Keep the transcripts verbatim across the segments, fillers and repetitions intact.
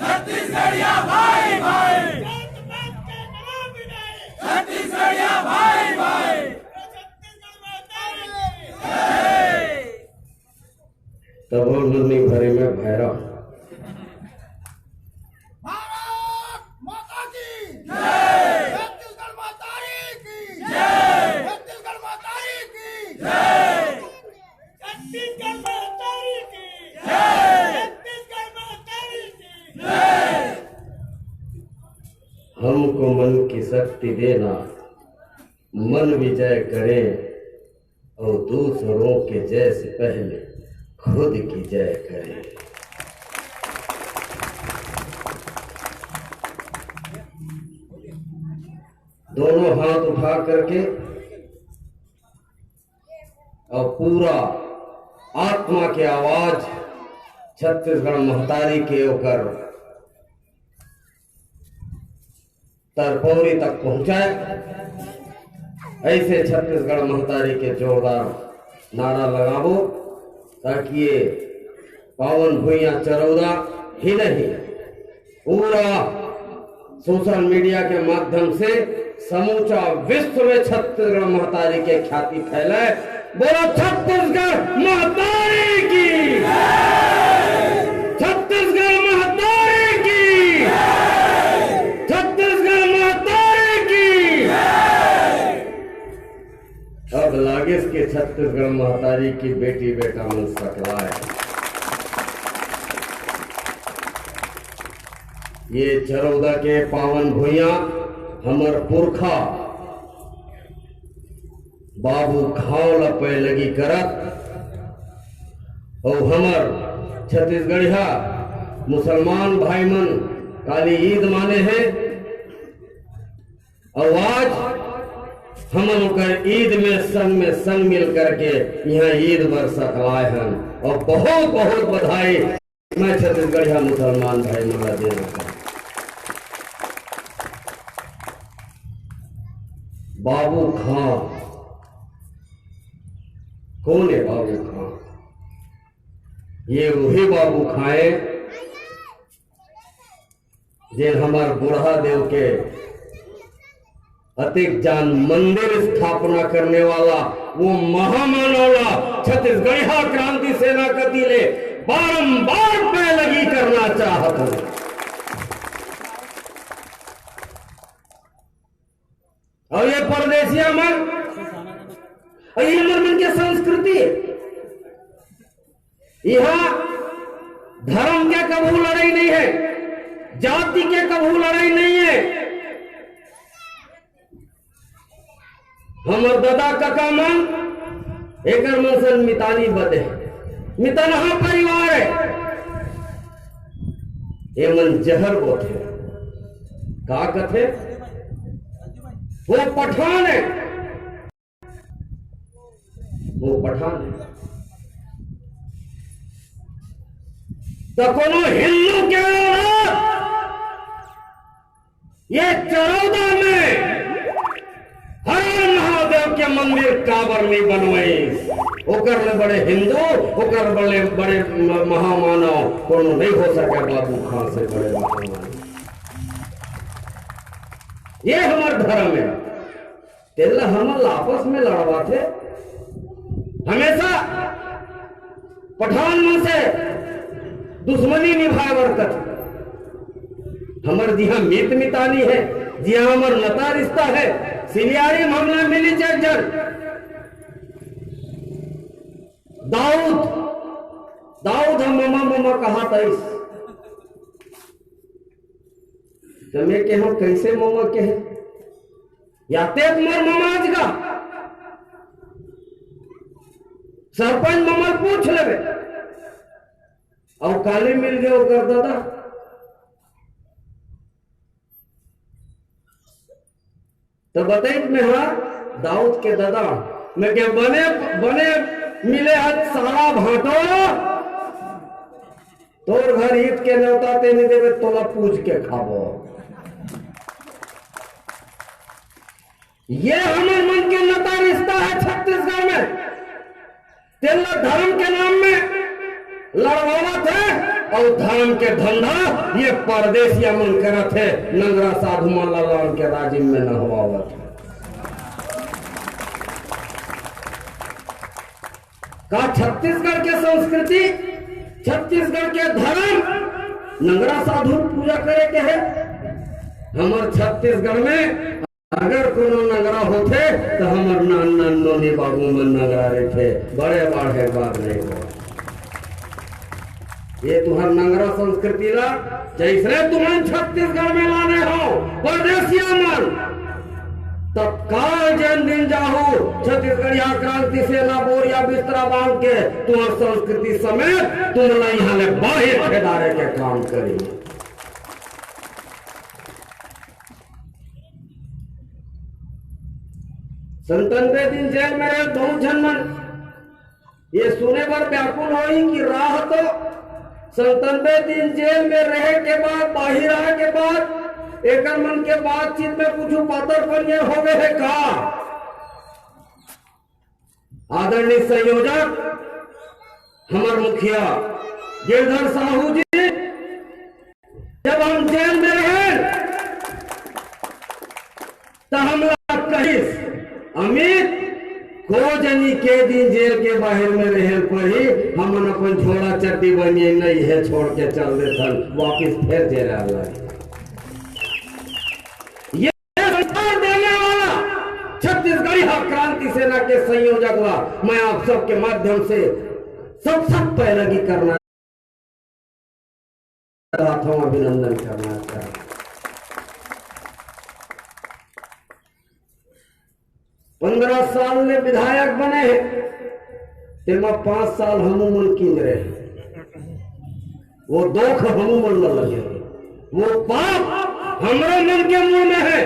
छत्तीसगढ़िया भाई भाई। छत्तीसगढ़िया भाई भाई। तब वो नन्नी भरे में भैरव। भारत माता की जय। छत्तीसगढ़ महतारी की जय। छत्तीसगढ़ महतारी की जय। छत्तीसगढ़ महतारी की जय। छत्तीसगढ़ महतारी की जय। हमको मन की शक्ति देना, मन विजय करें और दूसरों के जय से पहले खुद की जय करें। दोनों हाथ उठा करके और पूरा आत्मा के आवाज छत्तीसगढ़ महतारी के ओकर तरपौरी तक पहुंचाए। ऐसे छत्तीसगढ़ महतारी के जोरदार नारा लगाबो, ताकि ये पावन भुइयां चरौदा ही नहीं, पूरा सोशल मीडिया के माध्यम से समूचा विश्व में छत्तीसगढ़ महतारी के ख्याति फैले। बोलो छत्तीसगढ़ महतारी की, छत्तीसगढ़ महतारी की, छत्तीसगढ़ महतारी की। अब लागिस के छत्तीसगढ़ महतारी की बेटी बेटा मन सकलाय। ये चरौदा के पावन भुइयां हमर पुरखा बाबू खांव ल पैलगी करत, अउ हमर छत्तीसगढ़िया मुसलमान भाई मन काली ईद माने हे, अउ आज हमन ओकर ईद में संग में संग मिल करके इहां ईद बर सकलाय हन, अउ बहुत बहुत बधाई। मैं छत्तीसगढ़िया मुसलमान भाई मन ला दे रहा हूं। बाबू खां, कौन है बाबू खां? ये वही बाबू खां हे, जेन हमर बूढ़ा देव के अतिक जान मंदिर स्थापना करने वाला वो महामानव ला छत्तीसगढ़िया क्रांति सेना कति ले बारंबार पैलगी करना चाहत हूं। अउ ये परदेसिया मन, अउ ये मन, मन के संस्कृति हे। इहां धर्म के कभू लड़ाई नहीं हे, जाति के कभू लड़ाई नहीं हे। हमर ददा कका मन एकर मन सन मितानी बदे, मितनहा परिवार हे। ये मन जहर बोथे, का कथे? वो पठान हे, वो पठान हे। त कोनो हिंदू के औलाद ये चरौदा में हर हर महादेव के मंदिर काबर नहीं बनवाइस? ओकर ले बड़े हिंदू, ओकर बड़े, बड़े म-, महामानव कोनो नहीं हो सके बाबू खां से बड़े महामानव। ये हमर धर्म हे। तेला हमन ला आपस में लड़वाथे। हमेशा पठान मन से दुश्मनी निभाए बर कथे। हमर जिहां मीत मितानी हे, जिहां हमर नता रिश्ता हे, सिलियारी में हमला मिली चार जन। दाऊद, दाऊद ह ममा ममा कहात आइस। त मैं केहेंव, कइसे ममा केहे? या ते मोर ममा आज का? सरपंच ममा पूछ लेबे। अउ काली मिल गे ओकर ददा। त बताई मैं हा दाऊद के ददा, मैं के बने, बने मिले हत साला भांटो, तोर घर ईंट के नेवता ते नहीं देबे, तोला पूज के खाबो। ये हमर मन के नता रिश्ता हे छत्तीसगढ़ में। तेला धर्म के नाम में लड़वावत हे। अउ धर्म के धंधा ये परदेसिया मन करत हे, नंगरा साधु मन ला लान के राजिम में नहवावत हे। का छत्तीसगढ़ के संस्कृति, छत्तीसगढ़ के धर्म नंगरा साधु पूजा करे के हे? हमर छत्तीसगढ़ में अगर कोनो नंगरा होथे, त हमर नान नान नोनी बाबू मन नंगरा रहिथे। बड़े बाढ़े बात नहीं हो। ये तुहर नंगरा संस्कृति ला जैसने तुमन छत्तीसगढ़ में लाने हो, परदेसिया मन, तत्काल जेन दिन जाहू, छत्तीसगढ़िया क्रांति सेना बोरिया बिस्तरा बांध के तुहर संस्कृति समेत तुमन ला यहाँ ले बाहिर खेदारे के काम करी। संतानवे दिन जेल में रहे बहुत झन मन, ये सुने बर व्याकुल होई कि राह तो संतानवे दिन जेल में रहे के बाद, बाहिर आए के बाद एकर मन के बातचीत में कुछ पातर पनियर होवे हे का? आदरणीय संयोजक, हमर मुखिया गिरधर साहू जी, जब हम जेल में रहे, त हमला कहिस, "अमित, को जनी के दिन जेल के बाहिर में रहे पड़ी, हमन अपन झोला चड्डी बनिए नहीं है, छोड़ के चल देथन, वापिस फिर जेल आ जाए।" ये संस्कार देने वाला छत्तीसगढ़िया क्रांति सेना के संयोजक ला मैं आप सबके माध्यम से सब, सब पैरवी करना चाहता हूं, अभिनंदन करना चाहता हूं। पंद्रह साल ले विधायक बने हे, तेमा पांच साल हमू मन किंजरे हे। वो दोख हमू मन ला लगे हे, वो पाप हमरो मन के मुंह में हे,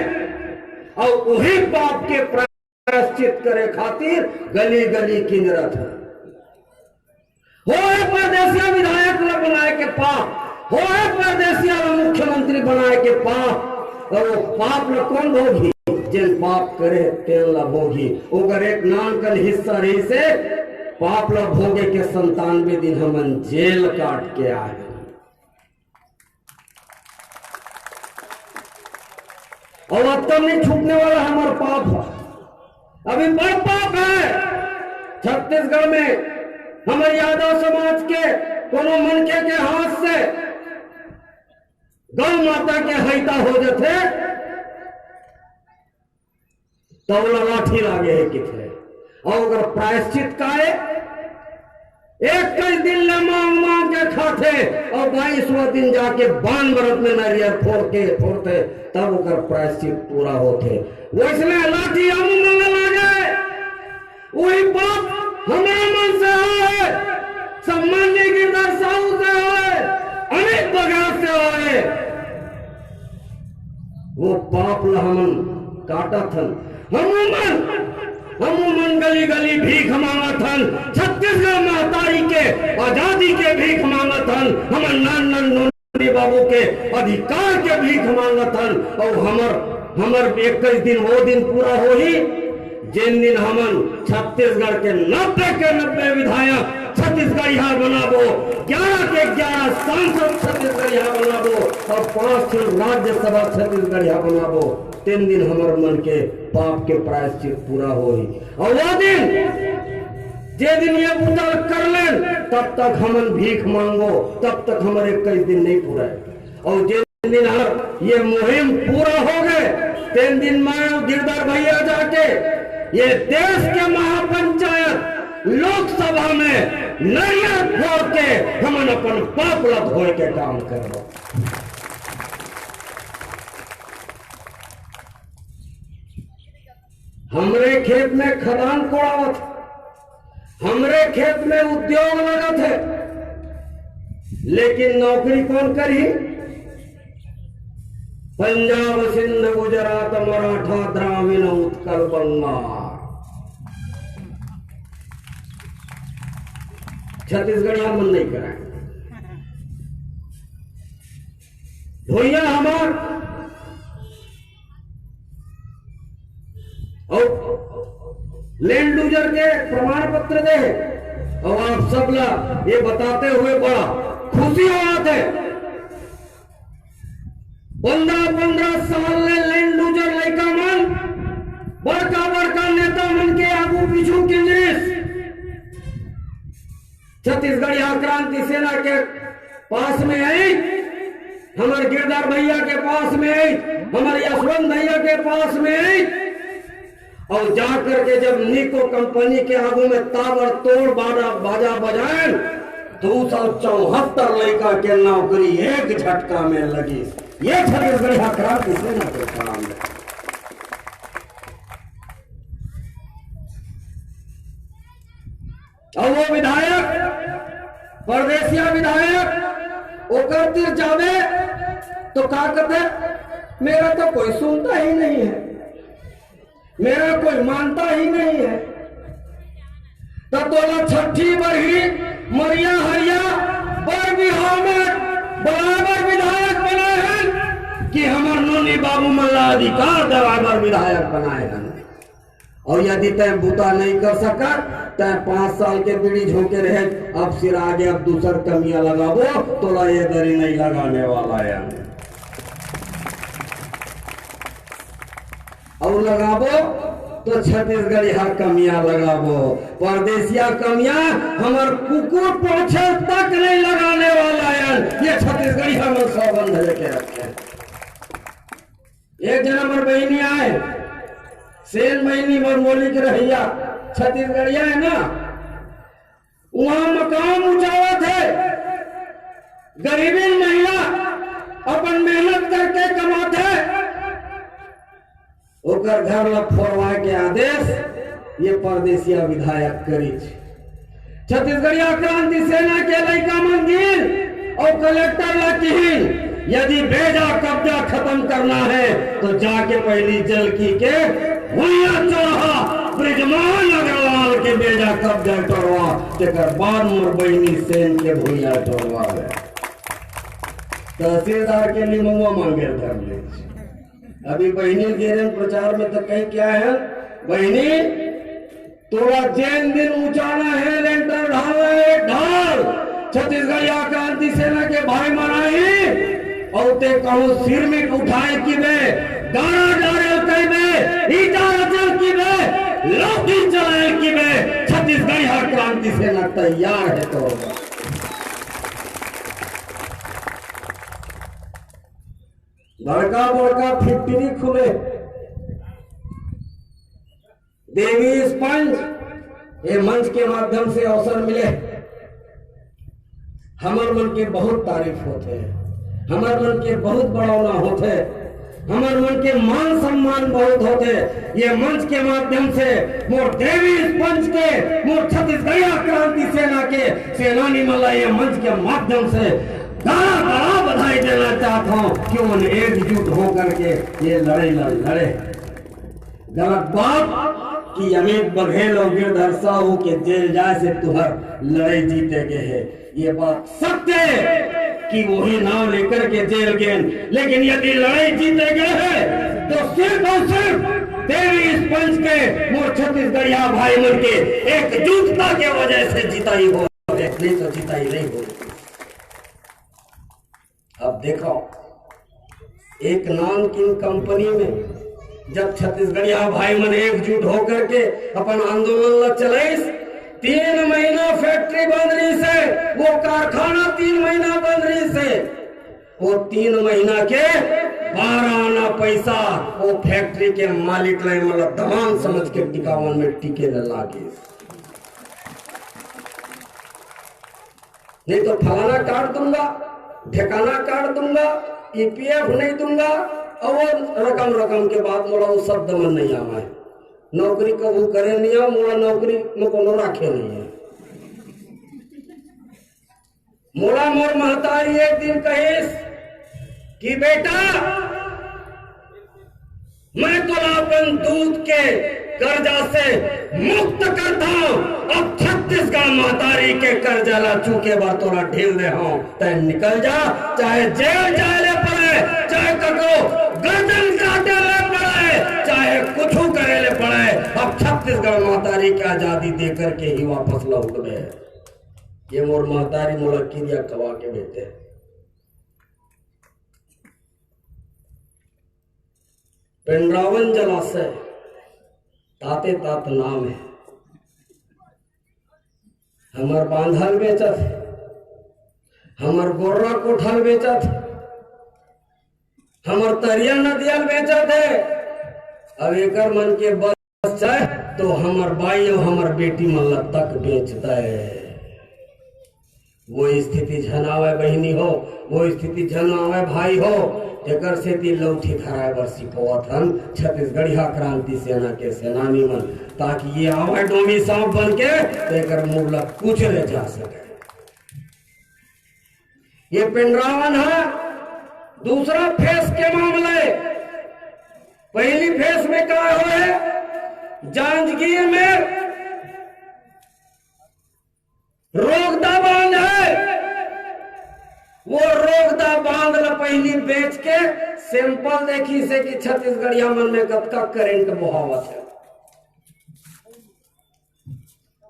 अउ उही पाप के प्रायश्चित करे खातिर गली गली किंजरत हे। होए परदेसिया विधायक ला बनाए के पाप, होए परदेसिया ला मुख्यमंत्री बनाए के पाप, अउ वो पाप ला कोन भोगही? जेन पाप करे तेन ला भोगही। ओकर एक नानकन हिस्सा रहिसे, पाप ला भोगे के संतानवे दिन हमन जेल काट के आए। अउ अब तो नहीं छूटने वाला हमर पाप ह। अभी बड़ पाप हे छत्तीसगढ़ में, हमर यादव समाज के कोनो मनखे के हाथ से गौ माता के हइता हो जथे, त ओला लाठी लागे हे किथे। अउ ओकर प्रायश्चित का हे? इक्कीस दिन ले मांग मांग के खाथे, अउ बाईसवाँ दिन जाके बान बरत में नरियर फोर के, फोरथे, तब ओकर प्रायश्चित पूरा होथे। वइसने लाठी हमू मन ला लागे, उही पाप हमर मन से होए, सम्मान जी गिरधर साहू से होए, अमित बघेल से होए। वो पाप ला हमन काटत हन। हमू मन, हमू मन गली गली भीख मांगत हन। छत्तीसगढ़ महतारी के आजादी के भीख मांगत हन। हमर नान नान नोनी बाबू के अधिकार के भीख मांगत हन। अउ हमर, हमर इक्कीस दिन वो दिन पूरा होही, जेन दिन हमन छत्तीसगढ़ के नब्बे के नब्बे विधायक छत्तीसगढ़िया बनाबो, ग्यारह के ग्यारह सांसद छत्तीसगढ़िया बनाबो अउ पांच ठन राज्यसभा छत्तीसगढ़िया बनाबो, तेन दिन हमर मन के पाप के प्रायश्चित पूरा होही। अउ वो दिन, जे दिन ये बूता कर लेन, तब तक हमन भीख मांगो, तब तक हमर इक्कीस दिन नहीं पूरा। अउ जे दिन हर ये मुहिम पूरा हो गए, तेन दिन मैं अउ गिरधर भैया जाके ये देश के महापंचायत लोकसभा में नरियर फोर के हमन अपन पाप ला धोए के काम करबो। हमरे खेत में खदान कोड़ावत, हमरे खेत में उद्योग लगत हे, लेकिन नौकरी कोन करही? पंजाब, सिंध, गुजरात, मराठा, द्राविड़, उत्कल, बंगाल। छत्तीसगढ़िया मन नहीं कराए। भुइयां हमर अउ लैंड लूजर के प्रमाण पत्र दे हे। अउ आप सब ला ये बताते हुए बड़ा खुशी हो पंद्रह पंद्रह साल ले लैंड लूजर लइका मन बड़का बड़का नेता मन के आगू पीछू किंजरिस। छत्तीसगढ़िया क्रांति सेना के पास में आई, हमर गिरधर भैया के पास में आई, हमर यशवंत भैया के पास में आई, अउ जा करके जब नीको कंपनी के आगू में ताबड़तोड़ बाजा, बाजा बजायन, दू सौ चौहत्तर लइका के नौकरी एक झटका में लगिस। ये छत्तीसगढ़िया क्रांति सेना के काम है। अउ वो विधायक, परदेसिया विधायक, ओकर तीर जाबे तो का कहते, मेरा तो कोई सुनता ही नहीं है, मेरा कोई मानता ही नहीं है। त तोला छट्ठी बरही, मरिया हरिया, बर बिहाव में बराबर विधायक बनाए हन कि हमर नोनी बाबू मन ला अधिकार देवाए बर विधायक बनाए हन। अउ यदि तैं बूता नहीं कर सकत, तैं पाँच साल के बीड़ी झोंके रहे, अब सिरा गे, अब दूसर कमिया लगाबो, तोला ये दरी नहीं लगाने वाला है। अउ लगाबो तो छत्तीसगढ़िया कमिया लगाबो, परदेसिया कमिया हमर कुकुर पोछे तक नहीं लगाने वाला है। ये छत्तीसगढ़िया में सौगंध लेके रखे। एक जना हमर बहिनी आए, सेन बहिनी बर मोली के रहैया, छत्तीसगढ़िया है ना, वहां मकान ऊंचावत है, गरीबी महिला अपन मेहनत करके कमात है, ओकर घर ला फोड़वाए के आदेश ये परदेसिया विधायक करिस। छत्तीसगढ़िया क्रांति सेना के लइका मन गिन अउ कलेक्टर ला किहिन, यदि बेजा कब्जा खत्म करना है तो जाके पहली जलकी के भुइयां चौराहा बृजमोहन अग्रवाल के बेजा कब्जा करवा, तेकर बाद मोर बहिनी सेन के भुइयां चोरवा ले। तहसीलदार के निमवा मांगे धर ले। अभी बहिनी गे रेहेन प्रचार में तो कहीं क्या है, बहिनी तोला जेन दिन ऊंचाना है, लेंटर ढालना है, ढाल। छत्तीसगढ़िया क्रांति सेना के भाई मन आही, अउ ते कहूं सिरमिट उठाए किबे, गाड़ा डारे कहिबे, ईटा रचल किबे, लौकी चलाए किबे, छत्तीसगढ़िया क्रांति सेना तैयार है तो। बड़का बड़का फैक्ट्री खुले, देवी स्पंज, ये मंच के माध्यम से अवसर मिले, हमर मन के बहुत तारीफ होथे, हमर मन के बहुत बढ़ावना होथे, हमर मन के मान सम्मान बहुत होथे। ये मंच के माध्यम से मोर देवी स्पंज के, मोर छत्तीसगढ़िया क्रांति सेना के सेनानी मन ला ये मंच के माध्यम से गाड़ा गाड़ा बधाई देना चाहत हूं कि उमन एकजुट होकर के ये लड़ाई ला लड़े। गलत बात कि अमित बघेल अउ गिरधर साहू के जेल जाए से तुहर लड़ाई जीते गे हे। ये बात सत्य है कि वही नाव लेकर के जेल गेन, लेकिन यदि लड़ाई जीते गे हे तो सिर्फ अउ सिर्फ देवी स्पंज के मोर छत्तीसगढ़िया भाई मन के एकजुटता के वजह से जिताई हो, नहीं तो जिताई नहीं हो। अब देखो, एक नामकीन कंपनी में जब छत्तीसगढ़िया भाई मन एकजुट होकर के अपन आंदोलन ला चलाइस, तीन महीना फैक्ट्री बंद रहिस हे, वो कारखाना तीन महीना बंद रहिस हे, वो तीन महीना के बारह आना पैसा वो फैक्ट्री के मालिक ला, मतलब दमान समझ के टिकावन में टिके ला लागिस। नहीं तो फलाना काट दूंगा, ठिकाना काट दूंगा, ईपीएफ नहीं दूंगा, और रकम रकम के बात मोला वो शब्द मन नहीं आवे। नौकरी कबू करे नहीं आवे, मोला नौकरी में कोनो राखे नहीं है। मोला मोर महतारी एक दिन कहिस कि बेटा, मैं तोला अपन दूध के कर्जा से मुक्त करता हूं। अब छत्तीसगढ़ महतारी के कर्जा ला चूके बर तोला ढील दे हूं। तै निकल जा, चाहे जेल जाए ले पड़े, चाहे ककरो गर्दन काटे ले पड़े, चाहे कुछ करे ले पड़े। अब छत्तीसगढ़ महतारी के आजादी दे करके ही वापस लौटबे। ये मोर महतारी मोला किरिया खवा के बेटे। पेंड्रावन जलाशय, ताते तात नाम हे। हमर बांध ल बेचत हे, हमर गोर्रा कोठा ल बेचत हे, हमर तरिया नदिया ल बेचत हे। अब एकर मन के बस जाए तो हमर बाई अउ हमर बेटी मन ल तक बेच दे। वो स्थिति झन आवय बहिनी हो, वो स्थिति झन आवय भाई हो। तेकर सेती लौठी धराय बर सिखोवत हन छत्तीसगढ़िया क्रांति सेना के सेनानी मन, ताकि ये आवय डोमी सांप बन के, तेकर मुंह ल कुचले जा सके। ये पेंड्रावन ह दूसरा फेस के मामला हे। पहली फेस में का होय हे? जांजगीर में रोगदा बांध हे, वो रोगदा बांध ल पहिली बेच के सैंपल देखिस हे कि छत्तीसगढ़िया मन में कतका करंट बोहावत हे।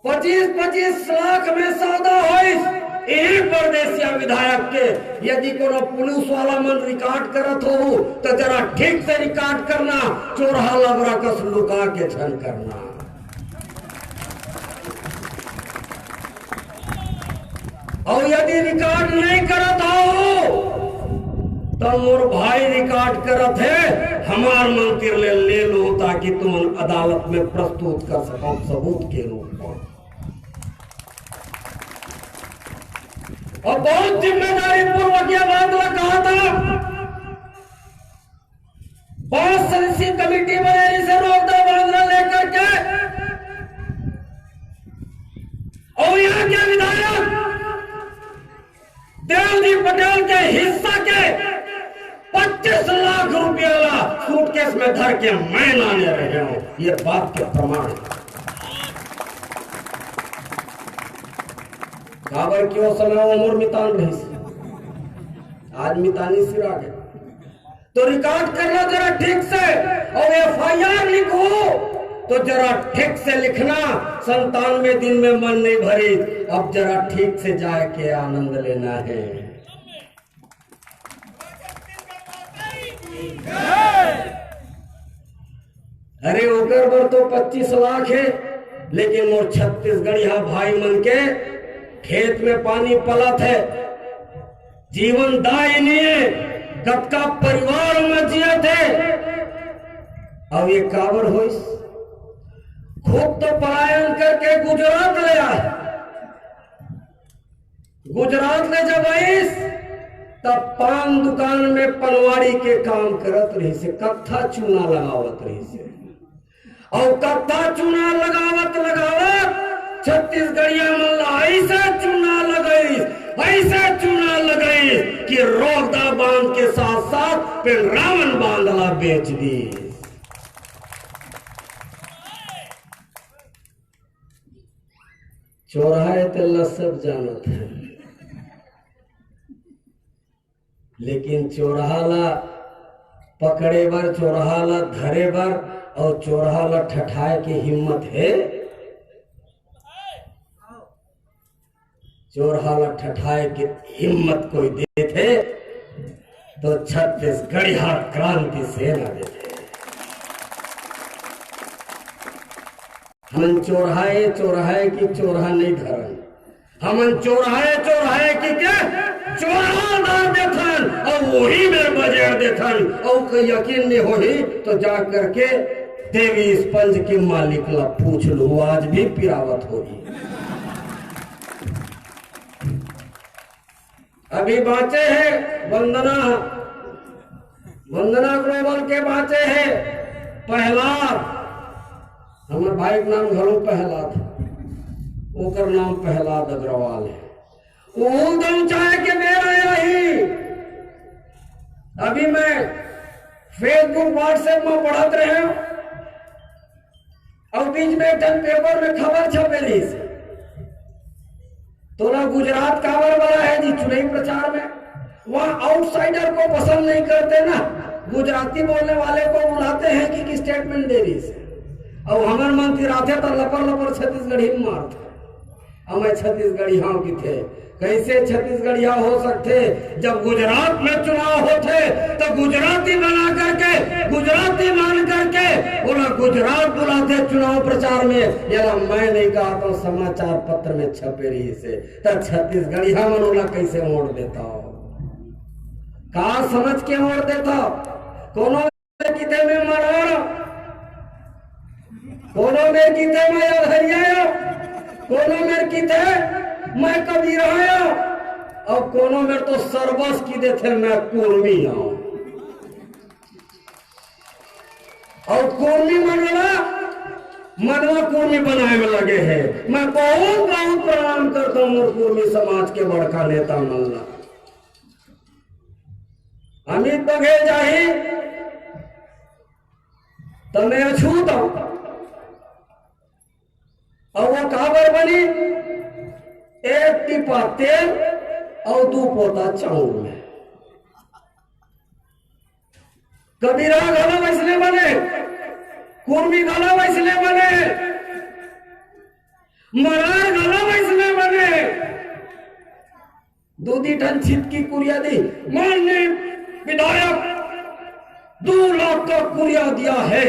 पच्चीस पच्चीस लाख में सौदा होइस इही परदेसिया विधायक के। यदि कोनो पुलिस वाला मन रिकॉर्ड करत होहू, त जरा ठीक से रिकॉर्ड करना, चोरहा लबरा कस लुका के झन करना। अउ यदि रिकॉर्ड नहीं करत होहू, त मोर भाई रिकॉर्ड करत हे, हमर मन तीर ले, ले लो, ताकि तुमन अदालत में प्रस्तुत कर सको सबूत के रूप में। अउ बहुत जिम्मेदारी पूर्वक ये बात ला कहा था, पांच सदस्यीय कमेटी बने रहिसे रोगदा बांध ल लेकर के, अउ यहाँ के विधायक देवजी पटेल के हिस्सा के पच्चीस लाख रुपया ला सूटकेस में धर के मैं लाने रहे हूं। ये बात के प्रमाण हे। काबर कि ओ समय उमर मितान रहिस, आज मितानी सिरा गे। तो रिकॉर्ड करना जरा ठीक से, अउ एफआईआर लिखो तो जरा ठीक से लिखना। संतानवे दिन में मन नहीं भरी, अब जरा ठीक से जाए के आनंद लेना हे। अरे ओकर बर तो पच्चीस लाख हे, लेकिन मोर छत्तीसगढ़िया भाई मन के खेत में पानी पलत हे, जीवन दायिनी हे, कतका परिवार में जियत हे। अब ये काबर होइस? खुद तो पलायन करके गुजरात ले आए, गुजरात ले जब आइस, तब पान दुकान में पनवाड़ी के काम करत रहिस हे, कत्था चूना लगावत रहिस हे। अउ कत्था चूना लगावत लगावत छत्तीसगढ़िया मन ला ऐसे चूना लगाइस, ऐसे चूना लगाइस कि रोगदा बांध के साथ साथ पेंड्रावन बांध ला बेच दीस। चोरहा हे तेला सब जानत हे, लेकिन चोरहा ला पकड़े बर, चोरहा ला धरे बर अउ चोरहा ला ठठाए के हिम्मत हे? चोरहा ला ठठाए के हिम्मत कोई देथे तो छत्तीसगढ़िया क्रांति सेना देथे। हमन चोरहा ए, चोरहा ए कि चोरहा नहीं धरन। हमन चोरहा ए, चोरहा ए कि के चोरहा डार देथन अउ वही में बजेर देथन। अउ कोई यकीन नहीं होही तो जा करके देवी स्पंज के मालिक ला पूछ लू, आज भी पिरावत होही। अभी बांचे हे वंदना, वंदना ग्लोबल के बांचे हे प्रहलाद। हमर भाई के नाम घलो प्रहलाद, ओकर नाम प्रहलाद अग्रवाल हे। वो दम चाहे के बेरा आही। अभी मैं Facebook, WhatsApp में पढ़त रहे हूं, अउ बीच में एक ठन पेपर में खबर छपे रहिस, तोला गुजरात काबर वाला हे जी चुनावी प्रचार में? वहां आउटसाइडर को पसंद नहीं करते ना, गुजराती बोलने वाले को बुलाते हैं कि, कि स्टेटमेंट दे रहिस। अउ हमर मन तिराथे त लपर लपर छत्तीसगढ़ी में मारथे। अउ मैं छत्तीसगढ़ी हंव किथे, कैसे छत्तीसगढ़िया हो सकथे? जब गुजरात में चुनाव होथे, तो गुजराती बना करके, गुजराती मान करके, ओला गुजरात बुलाथे चुनाव प्रचार में। एला मैं नहीं कहा, तो समाचार पत्र में छपे रहिसे। त छत्तीसगढ़िया मन ओला कैसे वोट देता? का समझ के वोट देता? कोनो मेर किथे मैं मरार, कोनो मेर किथे मैं अधरिया, कोनो मेर किथे मैं कबीरा, अउ कोनो मेर तो सरबस कहि देथे मैं कुर्मी हूँ। अउ कुर्मी मन ला मनवा कुर्मी बनाए में लगे हे। मैं बहुत बहुत प्रणाम करता हूँ मोर कुर्मी समाज के बड़का नेता मन ला। अमित बघेल जाही त मैं अछूत हूँ। अउ वो काबर बनी? एक टिपा तेल अउ दू पोता चाउर में। कबीरा घलो वैसने बने, कुर्मी घलो वैसने बने, मरार घलो वैसने बने। दू दी ठन छितकी कुरिया दी, माननीय विधायक दू लाख का कुरिया दिया है,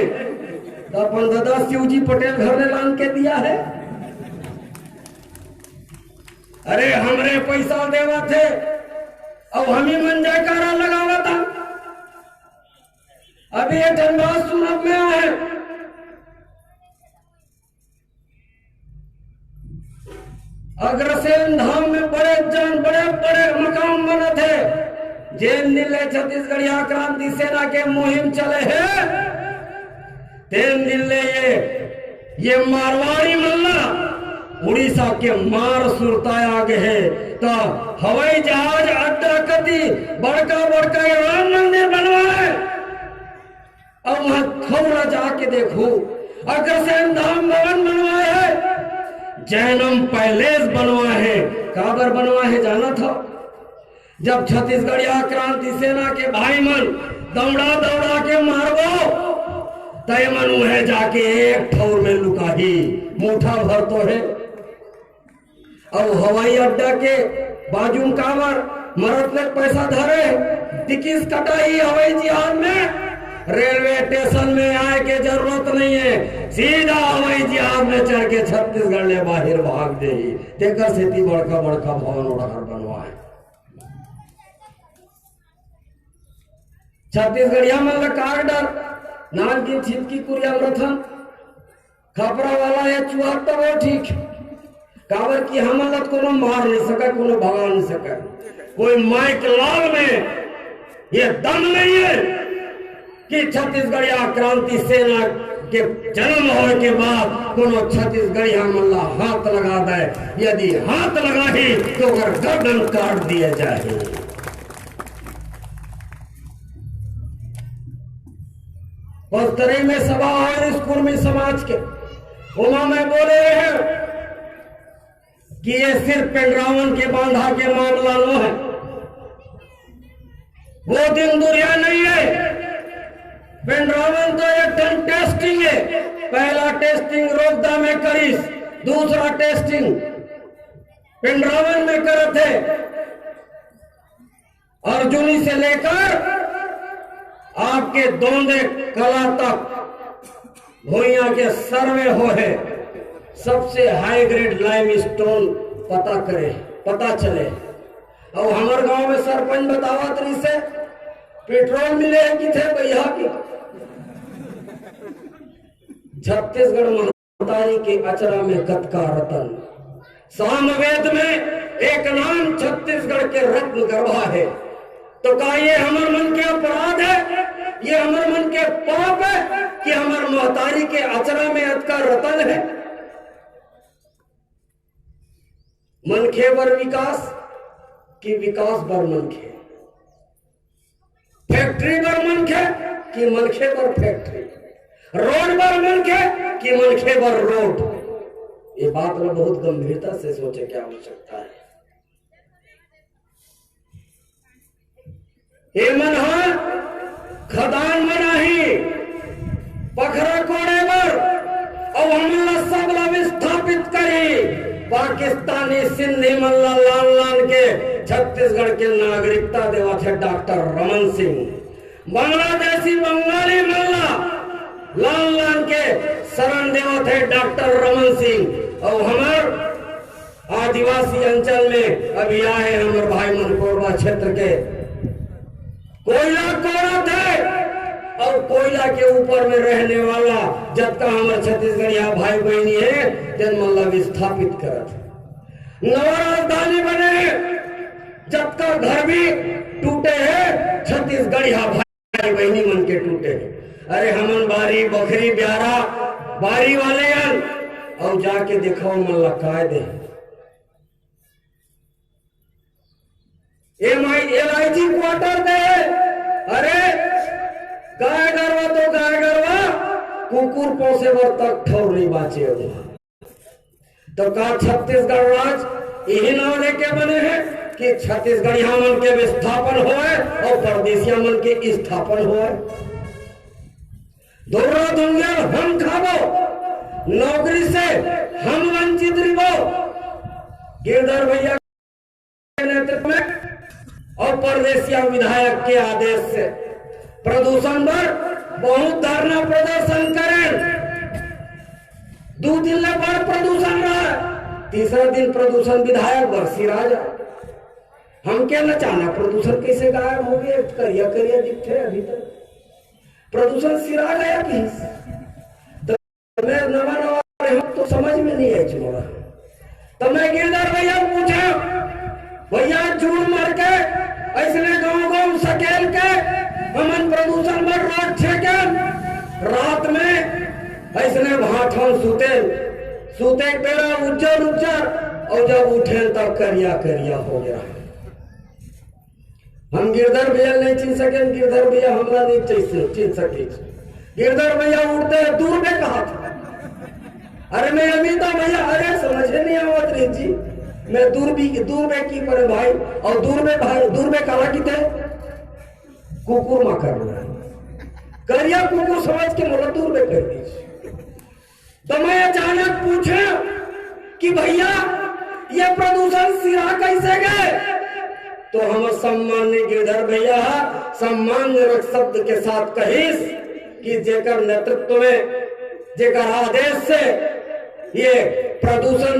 त अपन ददा शिवजी पटेल घर ले लान के दिया है। अरे हमरे पैसा देवत हे, अउ हमी मन जयकारा लगावत हा। अभी ये ठन बात सुनब में आए, अग्रसेन धाम में बड़े जन, बड़े बड़े मकान बनत हे। जेन दिन ले छत्तीसगढ़िया क्रांति सेना के मुहिम चले हे, तेन दिन ले ये, ये मारवाड़ी मन ला उड़ीसा के मार सुरताय आ गे हे। त हवाई जहाज अड्डा कती बड़का बड़का ये राम मंदिर बनवाए, अउ वहां खौरा जाके देखो, अग्रसेन धाम भवन बनवाए हे, जैनम पैलेस बनवाए हे। काबर बनवाए हे जानत हो? जब छत्तीसगढ़िया क्रांति सेना के भाई मन दौड़ा दौड़ा के मारबो, त एमन उहे जाके एक ठौर में लुकाही। मुठा भर तो हे। अउ हवाई अड्डा के बाजू म काबर मरत ले पैसा धरे, टिकस कटाही हवाई जहाज में, रेलवे स्टेशन में आए के जरूरत नहीं है, सीधा हवाई जहाज में चढ़ के छत्तीसगढ़ ले बाहिर भाग देही। तेकर सेती बड़का बड़का भवन ओढ़ार बनवाए। छत्तीसगढ़िया मन ला का डर, नानकिन छितकी कुरिया म रथन। खपरा वाला या चुहा तबो ठीक, काबर कि हमन ला कोनो मार नहीं सके, कोनो भगा नहीं सके। कोई माइक लाल में ये दम नहीं है कि छत्तीसगढ़िया क्रांति सेना के जन्म होए के बाद कोनो छत्तीसगढ़िया मन ला हाथ लगा दे। यदि हाथ लगाही तो ओकर गर्दन काट दिया जाए। पस्तरी में सभा होय रिहिस कुर्मी समाज के, ओमा मैं बोले रहेंव कि ये सिर्फ पेंड्रावन के बांधा के मामला नो है, वो दिन दुरिहा नहीं है। पेंड्रावन तो एक ठन टेस्टिंग है, पहला टेस्टिंग रोजदा में करिस, दूसरा टेस्टिंग पेंड्रावन में करत हे। अर्जुनी से लेकर आपके दोंदे कला तक भुइयां के सर्वे होहे, सबसे हाई ग्रेड लाइमस्टोन पता करे, पता चले। अउ हमर गांव में सरपंच बतावत रहिसे, पेट्रोल मिले हे किथे भैया की। छत्तीसगढ़ महतारी के अचरा में कतका रतन। सामवेद में एक नाम छत्तीसगढ़ के रत्न गर्भा है। तो का ये हमर मन के अपराध है, ये हमर मन के पाप है कि हमर महतारी के अचरा में अतका रतन है? मनखे बर विकास कि विकास बर मनखे? फैक्ट्री बर मनखे कि मनखे बर फैक्ट्री? रोड बर मनखे कि मनखे बर रोड? ये बात में बहुत गंभीरता से सोचे की आवश्यकता है। ये मन हा खदान बनाही पखरा कोड़े बर, अउ हमन ला सब ला विस्थापित करही। पाकिस्तानी सिंधी मन ला लान लान के छत्तीसगढ़ के नागरिकता देवत हे डॉक्टर रमन सिंह। बांग्लादेशी बंगाली मन ला लान लान के शरण देवत हे डॉक्टर रमन सिंह। अउ हमर आदिवासी अंचल में अभी आए हमर भाई मन कोरबा क्षेत्र के कोयला कोड़त हे अउ कोयला के ऊपर में रहने वाला जतका हमर छत्तीसगढ़िया भाई बहिनी हे, तेन मन ला विस्थापित करत हे। नवा राजधानी बने हे, जतका घर भी टूटे हे, छत्तीसगढ़िया भाई बहिनी मन के टूटे हे। अरे हमन बारी बखरी ब्यारा बारी वाले अन, अउ जाके देखव मन ला काय दे। M I, L I ji quarter दे। अरे गाय गरवा तो गाय गरवा, कुकुर पोसे बर तक ठौर नहीं बाचे हे। तो का छत्तीसगढ़ राज यही नाव लेके बने हे कि छत्तीसगढ़िया मन के विस्थापन होय अउ परदेसिया मन के स्थापन होय? धुर्रा धुंगेल हम खाबो, नौकरी से हम वंचित रिबो। गिरधर भैया के नेतृत्व में अउ परदेसिया विधायक के आदेश से प्रदूषण बर बहुत धरना प्रदर्शन करेन। दू दिन ले बड़ प्रदूषण रहा, तीसरा दिन प्रदूषण विधायक बर सिरा जाय। हमके न जाना प्रदूषण कैसे गायब हो गया, करिया करिया दिखथे अभी तक। प्रदूषण सिरा गया कि? तो मैं नवा नवा आए हूँ तो समझ में नहीं आई मोला। तो मैं गिरधर भैया पूछा, भैया झूठ मर के ऐसने गांव गांव सकेल के हमन प्रदूषण बर रोज छेके रात में ऐसने भाठन सुते, सुते के बेरा उज्जर उज्जर, अउ जब उठेन तब करिया करिया हो गया। हम गिरधर भैया नहीं चिन सके, गिरधर भैया हमला नहीं चिन सके। गिरधर भैया उठते हैं दूर में कहा था। अरे मैं अमिता भैया, अरे समझे नहीं आवत रे जी, मैं दूर भी दूर में की पड़े भाई, अउ दूर में भाई दूर में कहा की थे कुकुर मा कर रहा है। करिया कुकुर समझ के मोला दूर में कर दीजिए। तो मैं अचानक पूछा कि भैया ये प्रदूषण सिरा कैसे गए? तो हमर सम्मान्य गिरधर भैया सम्मानजनक शब्द के साथ कहिस कि जेकर नेतृत्व में, जेकर आदेश से ये प्रदूषण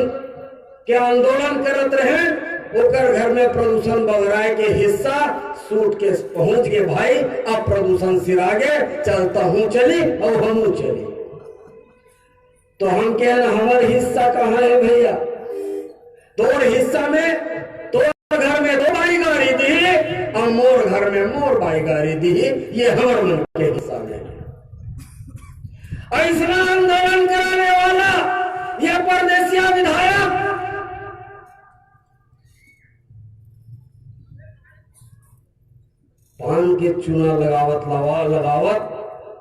के आंदोलन करत रहे, ओकर घर में प्रदूषण बगराए के हिस्सा सूटकेस पहुंच गे भाई। अब प्रदूषण सिरा गे, चलता हूं चली अउ हमू चली। तो हम कहेन हमर हिस्सा कहाँ है भैया? तोर हिस्सा में तोर घर में तो भाई गारी दी अउ मोर घर में मोर भाई गारी दी, ये हमर मन के हिस्सा में। ऐसना आंदोलन कराने वाला ये परदेसिया विधायक पान के चूना लगावत लगा लगावत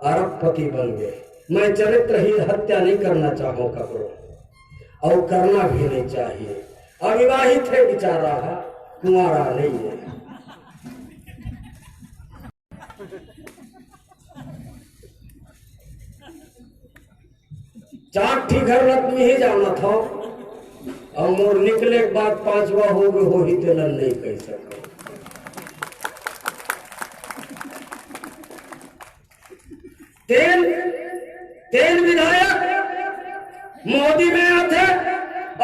अरबपति बन गे। मैं चरित्रहीन, हत्या नहीं करना चाहूं ककरो, अउ करना भी नहीं चाहिए। अविवाहित है बेचारा, कुंवारा नहीं है। चार ठी घर ला तुम ही जानत हव, अउ मोर निकले के बाद पांचवा हो गे होही तेला नहीं कह सकव। तेन, तेन विधायक मोदी में आथे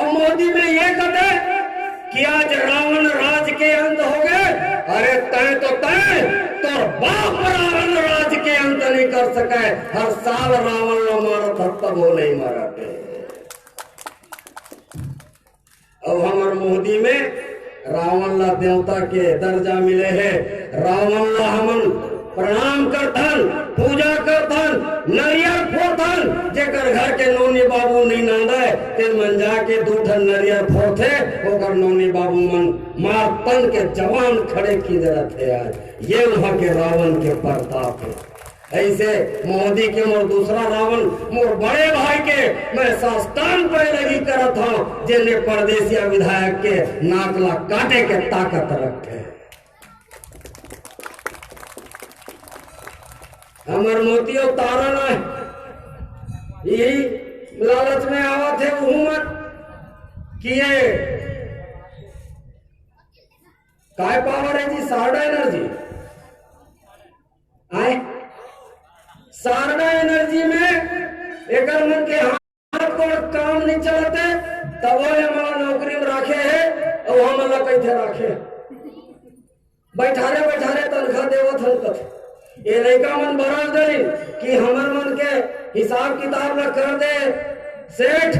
अउ मोदी में ये कथे कि आज रावण राज के अंत हो गए। अरे तय तो तय, तोर बाप रावण राज के अंत नहीं कर सके। हर साल रावण ला मारत हस तब वो नहीं मरत हे। अउ हमर मोदी में रावण ला देवता के दर्जा मिले हे। रावण ला हमन प्रणाम करथन, पूजा करथन, नरियर फोड़थन। जेकर घर के नोनी बाबू नहीं नांदय, ते मन जाके दू ठन नरियर फोड़थे, ओकर नोनी बाबू मन मारतन के जवान खड़े की जरूरत है। आज ये वहां के रावण के प्रताप है। ऐसे मोदी के मोर दूसरा रावण, मोर बड़े भाई के मैं साष्टांग पैरवी करत हूं, जेने परदेसिया विधायक के नाक ला काटे के ताकत रखे। हमर मोती अउ तारा ना यही लालच में आवत है, उहू मत कि ये काय पावर है जी, सारडा एनर्जी। आए, सारडा एनर्जी में एकर मन के हाथ गोड़ काम नहीं चलते, तब वो ये हमारा नौकरी में राखे है और हम अलग कैसे राखे। बैठारे बैठारे तनखा देवत हन कथे। ये लइका मन बरस डरिन कि हमर मन के हिसाब किताब ला कर दे सेठ,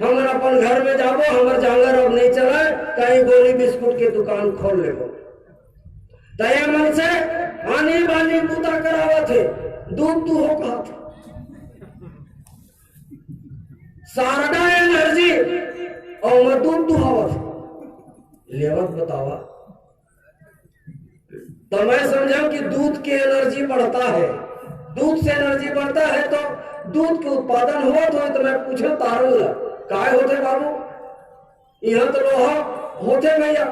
हमन अपन घर में जाबो, हमर जांगर अब नहीं चलय, कहीं गोली बिस्कुट के दुकान खोल लेबो। त ये मन से आनी बानी बूता करावत हे, दूध दुहो कहत हे। सारडा एनर्जी और मैं दूध दुहावत हे। लेवत बतावा। तो मैं समझा कि दूध के एनर्जी बढ़ता है, दूध से एनर्जी बढ़ता है तो दूध के उत्पादन होत होय। तो मैं पूछे तारन ला, काय होथे बाबू? यहाँ तो लोहा होथे भैया,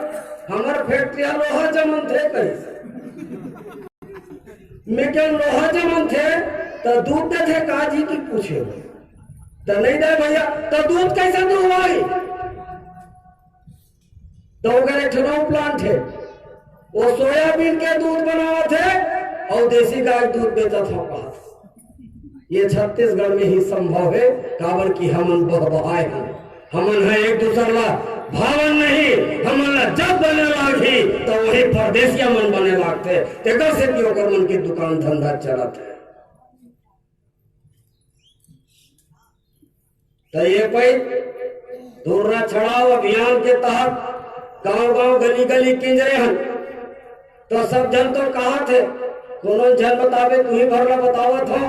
हमर फैक्ट्री लोहा जमन थे कहीं। मैं क्या लोहा जमन थे तो दूध देथे का जी की पूछे तो नहीं दे भैया, तो दूध कैसे दुहवाई? तो ओकर एक ठो नवा प्लांट हे, वो सोयाबीन के दूध बनावत हे और देसी गाय के दूध बेचत हे। ये छत्तीसगढ़ में ही संभव हे, काबर कि हमन बहबहाए हन, हमन हे एक दूसर ला भावन नहीं, हमन ला जब बने लागही तो वही परदेसिया मन बने लागथे, तेकर सेती ओकर मन के दुकान धंधा चलत हे। त ये पइत धुर्रा छड़ाओ अभियान के तहत गांव-गांव, गली-गली किंजरे हन। तो सब झन तो कहत हे, कोनो झन बताबे, तुही भर ला बतावत हो।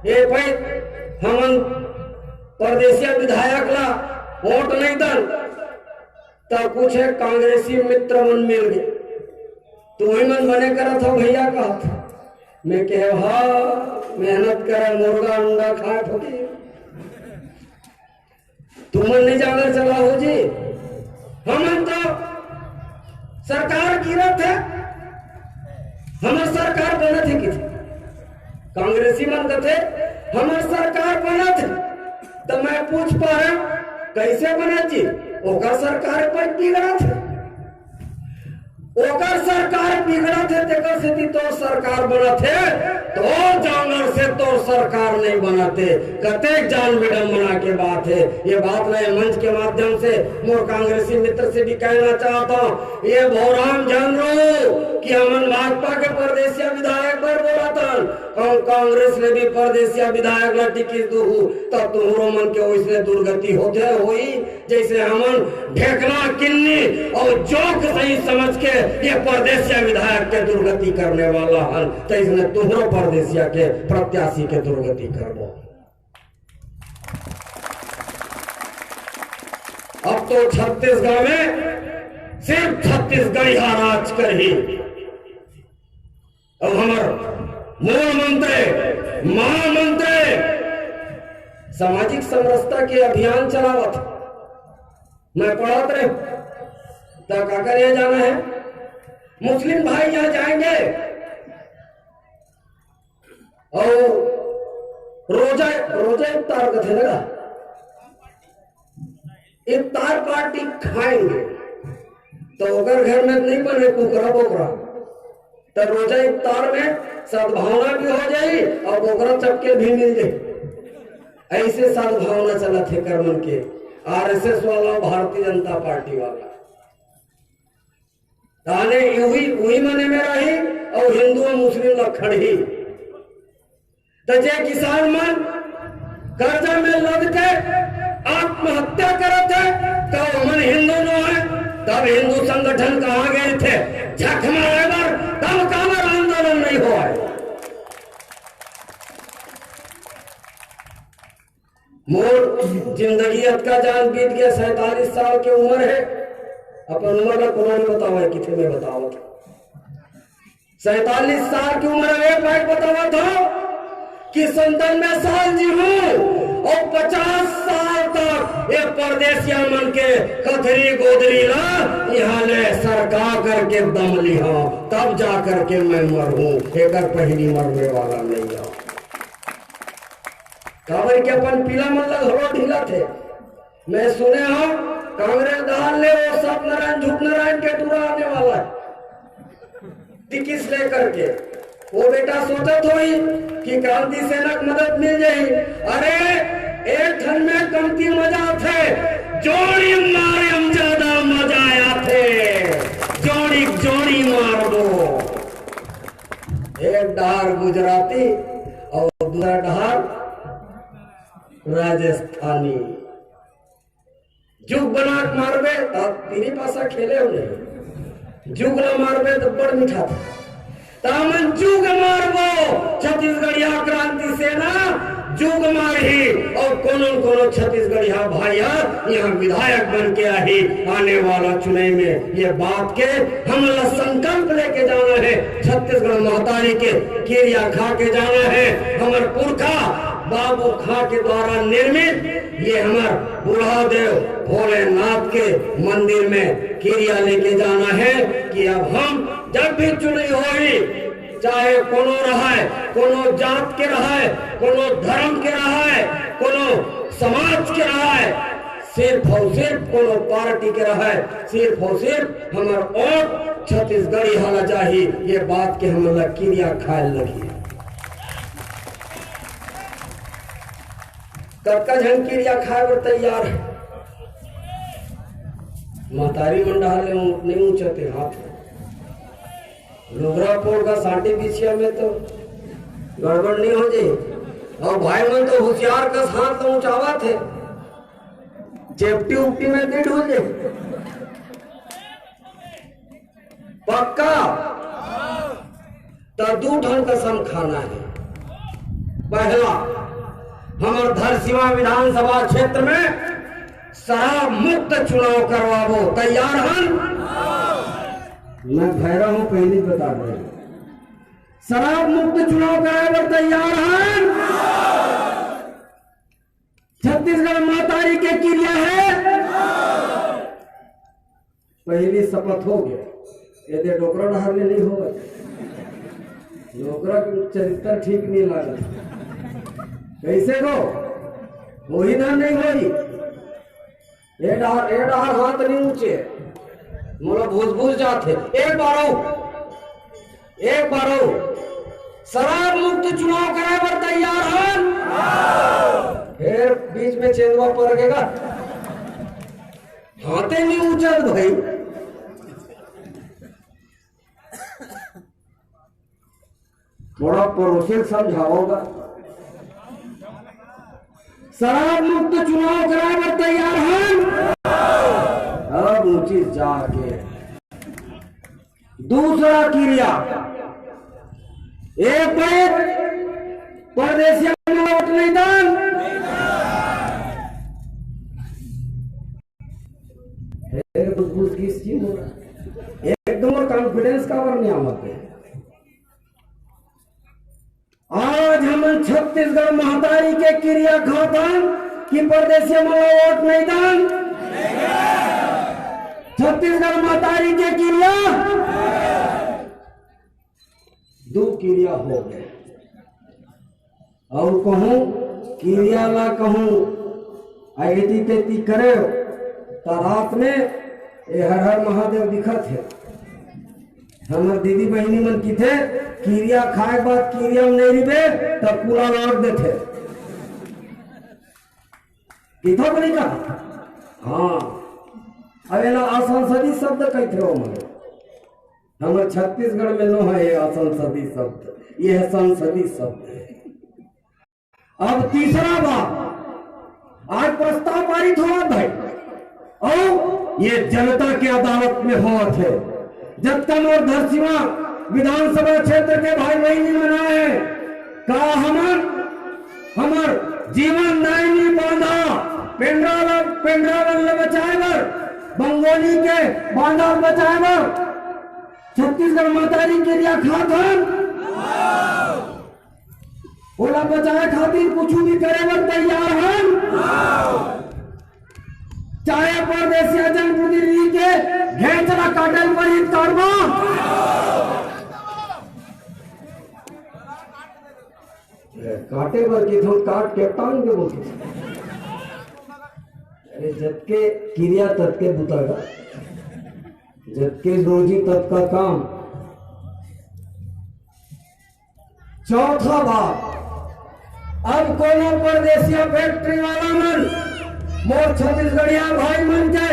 ये पइत हमन परदेसिया विधायक ला वोट नहीं दन, त कुछ एक कांग्रेसी मित्र मन मिल गे, तुही मन बने करत हो भैया कहत। मैं कहे, हाँ, मेहनत करे, मुर्गा अंडा खाए फकीर। तुमन नहीं जाना चला हो जी, हमन तो सरकार गिरत हे, हमर सरकार बनत हे किथे। कांग्रेसी मन कथे, हमर सरकार बनत हे। तो मैं पूछ पा रहा, कैसे बनत जी? ओकर सरकार पर बिगड़त हे। ओकर सरकार बिगड़त हे, तेकर सेती तोर सरकार बनत हे, तोर जांगर से तोर सरकार नहीं बनत हे। कतेक जान विडंबना के बात हे। ये बात मैं मंच के माध्यम से मोर कांग्रेसी मित्र से भी कहना चाहत हूँ, ये भोराम जान लो कि हमन भाजपा के परदेसिया विधायक बर बोलत हन, हम कांग्रेस ले भी परदेसिया विधायक ला टिकट दूहू, तब तुहरो मन के ओइसने दुर्गति होथे होई। जैसे हमन ढेकना किन्नी और जोक सही समझ के ये परदेसिया विधायक के दुर्गति करने वाला हन, तैसने तुहरो परदेसिया के प्रत्याशी के दुर्गति करबो। अब तो छत्तीसगढ़ में सिर्फ छत्तीसगढ़िया राज करही। अब हमर मूल मंत्र, महामंत्र, सामाजिक समरसता के अभियान चलावत। मैं पढ़त रहे, त काकर यहाँ जाना है? मुस्लिम भाई यहाँ जाएंगे और रोजा, रोजा इफ्तार कथे लगा, इफ्तार पार्टी खाएंगे, तो ओकर घर में नहीं बने कुकरा बोकरा, तो रोजा इफ्तार में सद्भावना भी हो जाई और बोकरा चपके भी मिल जाई। ऐसे सद्भावना चलत हे कर मन के, आरएसएस वाला, भारतीय जनता पार्टी वाला। ताने उही, उही मने में रही और हिंदू और मुस्लिम ला खड़ही। त जे किसान मन कर्जा में लद के आत्महत्या करत हे, त ओमन हिंदू नो हे, तब हिंदू संगठन कहाँ गए थे? झक मारे बर, तब काबर आंदोलन नहीं होय? मोर जिंदगी अतका जान बीत गया, सैंतालीस साल के उम्र हे, अपन उम्र ला कोनो नहीं बतावे, किथे में बतावत। सैंतालीस साल की उम्र में भाई बतावत हो कि संतानवे साल जी हूँ और पचास साल तक ये परदेसिया मन के कथरी गोदरी ला यहाँ ले सरका करके दम लिहा, तब जा करके मैं मरहूँ, एकर पहिली मरने वाला नहीं हूँ। काबर के अपन पीला मन ला घलो ढीला थे। मैं सुने हूँ कांग्रेस डहर ले वो सत्यनारायण झूठनारायण के टूरा आने वाला है, टिकट लेकर के। वो बेटा सोचत होही कि क्रांति सेना के मदद मिल जाही। अरे, एक ठन में कमती मजा आथे, जोड़ी मारे म ज्यादा मजा आथे, जोड़ी जोड़ी मारबो। एक डहर गुजराती अउ दूसरा डहर राजस्थानी। जुग बना के मारबे, त तीरी पासा खेले हो नहीं। जुग ला मारबे त बड़ मीठा था। त हमन जुग मारबो, छत्तीसगढ़िया क्रांति सेना जुग मारही। अउ कोनो कोनो छत्तीसगढ़िया भाई ह यहाँ विधायक बन के आही आने वाला चुनाव में। ये बात के हमन ला संकल्प लेके जाना है, छत्तीसगढ़ महतारी के किरिया खा के जाना है। हमर पुरखा बाबू खां के द्वारा निर्मित ये हमर बुढ़ा देव भोलेनाथ के मंदिर में किरिया लेके जाना है कि अब हम जब भी चुनाव होही, चाहे कोनो रहय, कोनो जात के रहय, कोनो धर्म के रहय, कोनो समाज के रहय, सिर्फ अउ सिर्फ कोनो पार्टी के रहय, सिर्फ अउ सिर्फ हमर वोट छत्तीसगढ़िया ला जाही। ये बात के हमन ला किरिया खाए लगही। कतका झन किरिया खाए बर तैयार है? महतारी मन डहर ले ऊं-, नहीं ऊंचते हाथ। लुगरा पोर का सांटी बिछिया में तो गड़बड़ नहीं हो जाए। अउ भाई मन तो होशियार कस हाथ तो ऊंचावत हे, चेपटी उपटी में नहीं ढूंढ जाए। पक्का? त दू ठन कसम खाना है। पहला, हमर धरसीवा विधानसभा क्षेत्र में शराब मुक्त चुनाव करवाबो। तैयार हन? मैं भैरा हूं, पहली बता दे, शराब मुक्त चुनाव कराए बर तैयार हन? छत्तीसगढ़ महतारी के किरिया है। पहली शपथ हो गया, ये दे डोकरा डहर में नहीं होगा। डोकरा के चरित्र ठीक नहीं लागत। कैसे को? वही ना नहीं होई। ए डहर, ए डहर हाथ नहीं ऊंचे, मोला भूस भूस जात है। एक बार आओ, एक बार आओ, शराब मुक्त चुनाव कराए बर तैयार हन? फिर बीच में चेंदवा पर गेगा, हाथे नहीं ऊंचत भाई। थोड़ा पड़ोसी समझाओगा। शराब मुक्त चुनाव कराए बर तैयार हन? अब ऊंची जाके दूसरा किरिया, एक बार परदेसिया में वोट नहीं दान। फिर बुझबुझ किस चीज हो रहा है? एकदम और कॉन्फिडेंस का वर नहीं आवत है। आज हमन छत्तीसगढ़ महतारी के किरिया खातन कि परदेसिया मन ला वोट नहीं दान। छत्तीसगढ़ महतारी के किरिया, दू किरिया हो गए। अउ कहूं किरिया ला कहूं एती तेती करे, त रात में ए हर हर महादेव दिखत हे। हमर दीदी बहिनी मन किथे, किरिया खाए के बाद किरिया में नहीं रिबे, त कूला लाग देथे। किथा बनी का? हाँ, अब एला असंसदी शब्द कहथे हो मन। हमर छत्तीसगढ़ में नो है ये असंसदी शब्द, ये है संसदी शब्द है। अब तीसरा बात, आज प्रस्ताव पारित होवत हे, अउ ये जनता के अदालत में होवत हे। जतका मोर धरसीवा विधानसभा क्षेत्र के भाई बहिनी मन आए हे, का हमन हमर जीवन दायिनी बांधा पेंड्रा ल, पेंड्रा ल बचाए बर, बंगोली के बांधा ल बचाए बर छत्तीसगढ़ महतारी किरिया खात हन? ओला बचाए खातिर कुछ भी करे बर तैयार हन? चाहे परदेसिया जनप्रतिनिधि के घेंच ला काटे ल परही त काटबो। काटे बर के थोड़ काट के टांग देबो। जतके किरिया ततके बुता गा, जतके रोजी ततका काम। चौथा बात, अब कोनो परदेसिया फैक्ट्री वाला मन मोर छत्तीसगढ़िया भाई मन के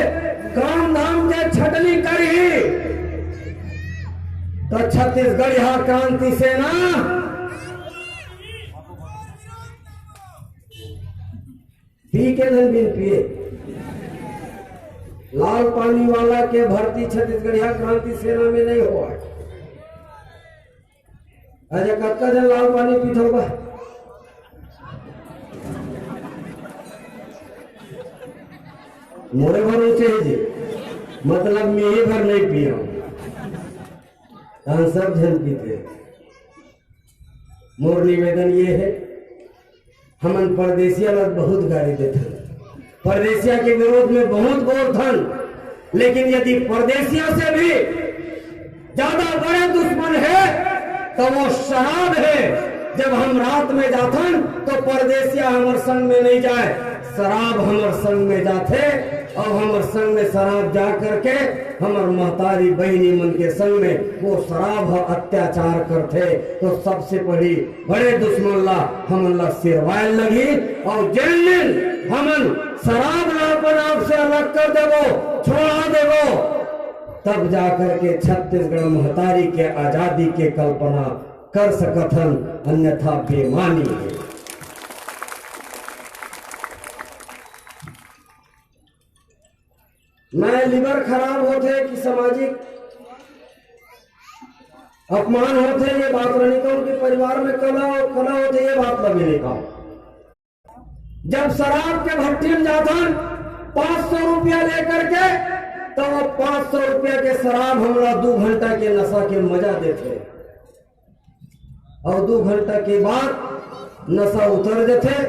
काम धाम के छटनी करही, तो छत्तीसगढ़िया क्रांति सेना पी के धन बिन पिए। लाल पानी वाला के भर्ती छत्तीसगढ़िया क्रांति सेना में नहीं हुआ है। अरे कतका जन लाल पानी पीथो बा? मोरे भर ऊंचे है जी, मतलब मैं ही भर नहीं पिया हूं। हम सब जन पीते। मोर निवेदन ये है, हमन परदेसिया ला बहुत गारी देथन, परदेसिया के विरोध में बहुत बोलथन, लेकिन यदि परदेसिया से भी ज्यादा बड़े दुश्मन है तो वो शराब है। जब हम रात में जाथन तो परदेसिया हमर संग में नहीं जाए, शराब हमर संग में जाथे। और हमर संग में शराब जा करके हमर महतारी बहिनी मन के संग में वो शराब ह अत्याचार करथे। तो सबसे पहली बड़े दुश्मन ला हमन ला सिरवाए लगही। और जेन दिन हमन शराब ला अपन आप से अलग कर देबो, छोड़ा देबो, तब जा करके छत्तीसगढ़ महतारी के आजादी के कल्पना कर सकथन, अन्यथा बेमानी है। मैं लिवर खराब होथे कि सामाजिक अपमान होथे, ये बात नहीं कहूं कि परिवार में कला कला होथे, ये बात ला भी नहीं कहूं। जब शराब के भट्टी में जाथन पांच सौ रुपया लेकर के, तो वो पांच सौ रुपया के शराब हमला दो घंटा के नशा के मजा देथे। और दो घंटा के बाद नशा उतर जथे।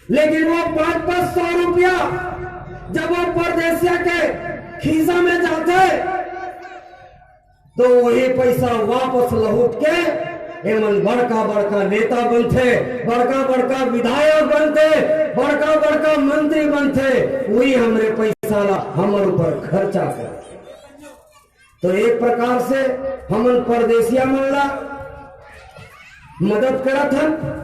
लेकिन वो पांच पांच सौ रुपया जब वो परदेसिया के खीसा में जाथे, तो वही पैसा वापस लहुट के एमन बड़का बड़का नेता बनथे, बड़का बड़का विधायक बनथे, बड़का बड़का मंत्री बनथे। वही हमरे पैसा ला हमर ऊपर खर्चा करथे। तो एक प्रकार से हमन परदेसिया मन ला मदद करत हन।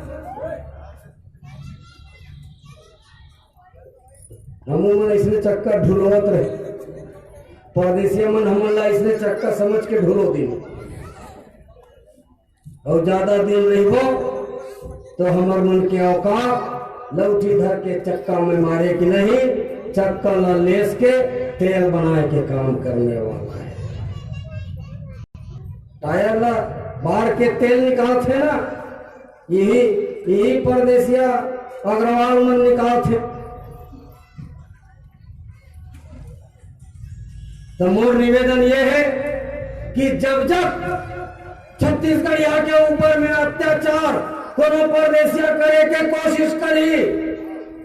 हमू मन इसने चक्का ढुलवत रहे, परदेसिया मन हमन ला इसने चक्का समझ के ढुलो दिन। और ज्यादा दिन रहिबो तो हमर मन के औकात लौठी धर के चक्का में मारे के नहीं, चक्का ला लेस के तेल बनाए के काम करने वाला है। टायर ला बार के तेल निकालथे ना, यही यही परदेसिया अग्रवाल मन निकालथे। तो मोर निवेदन ये है कि जब जब छत्तीसगढ़िया के ऊपर में अत्याचार कोनो परदेसिया करे के कोशिश करी,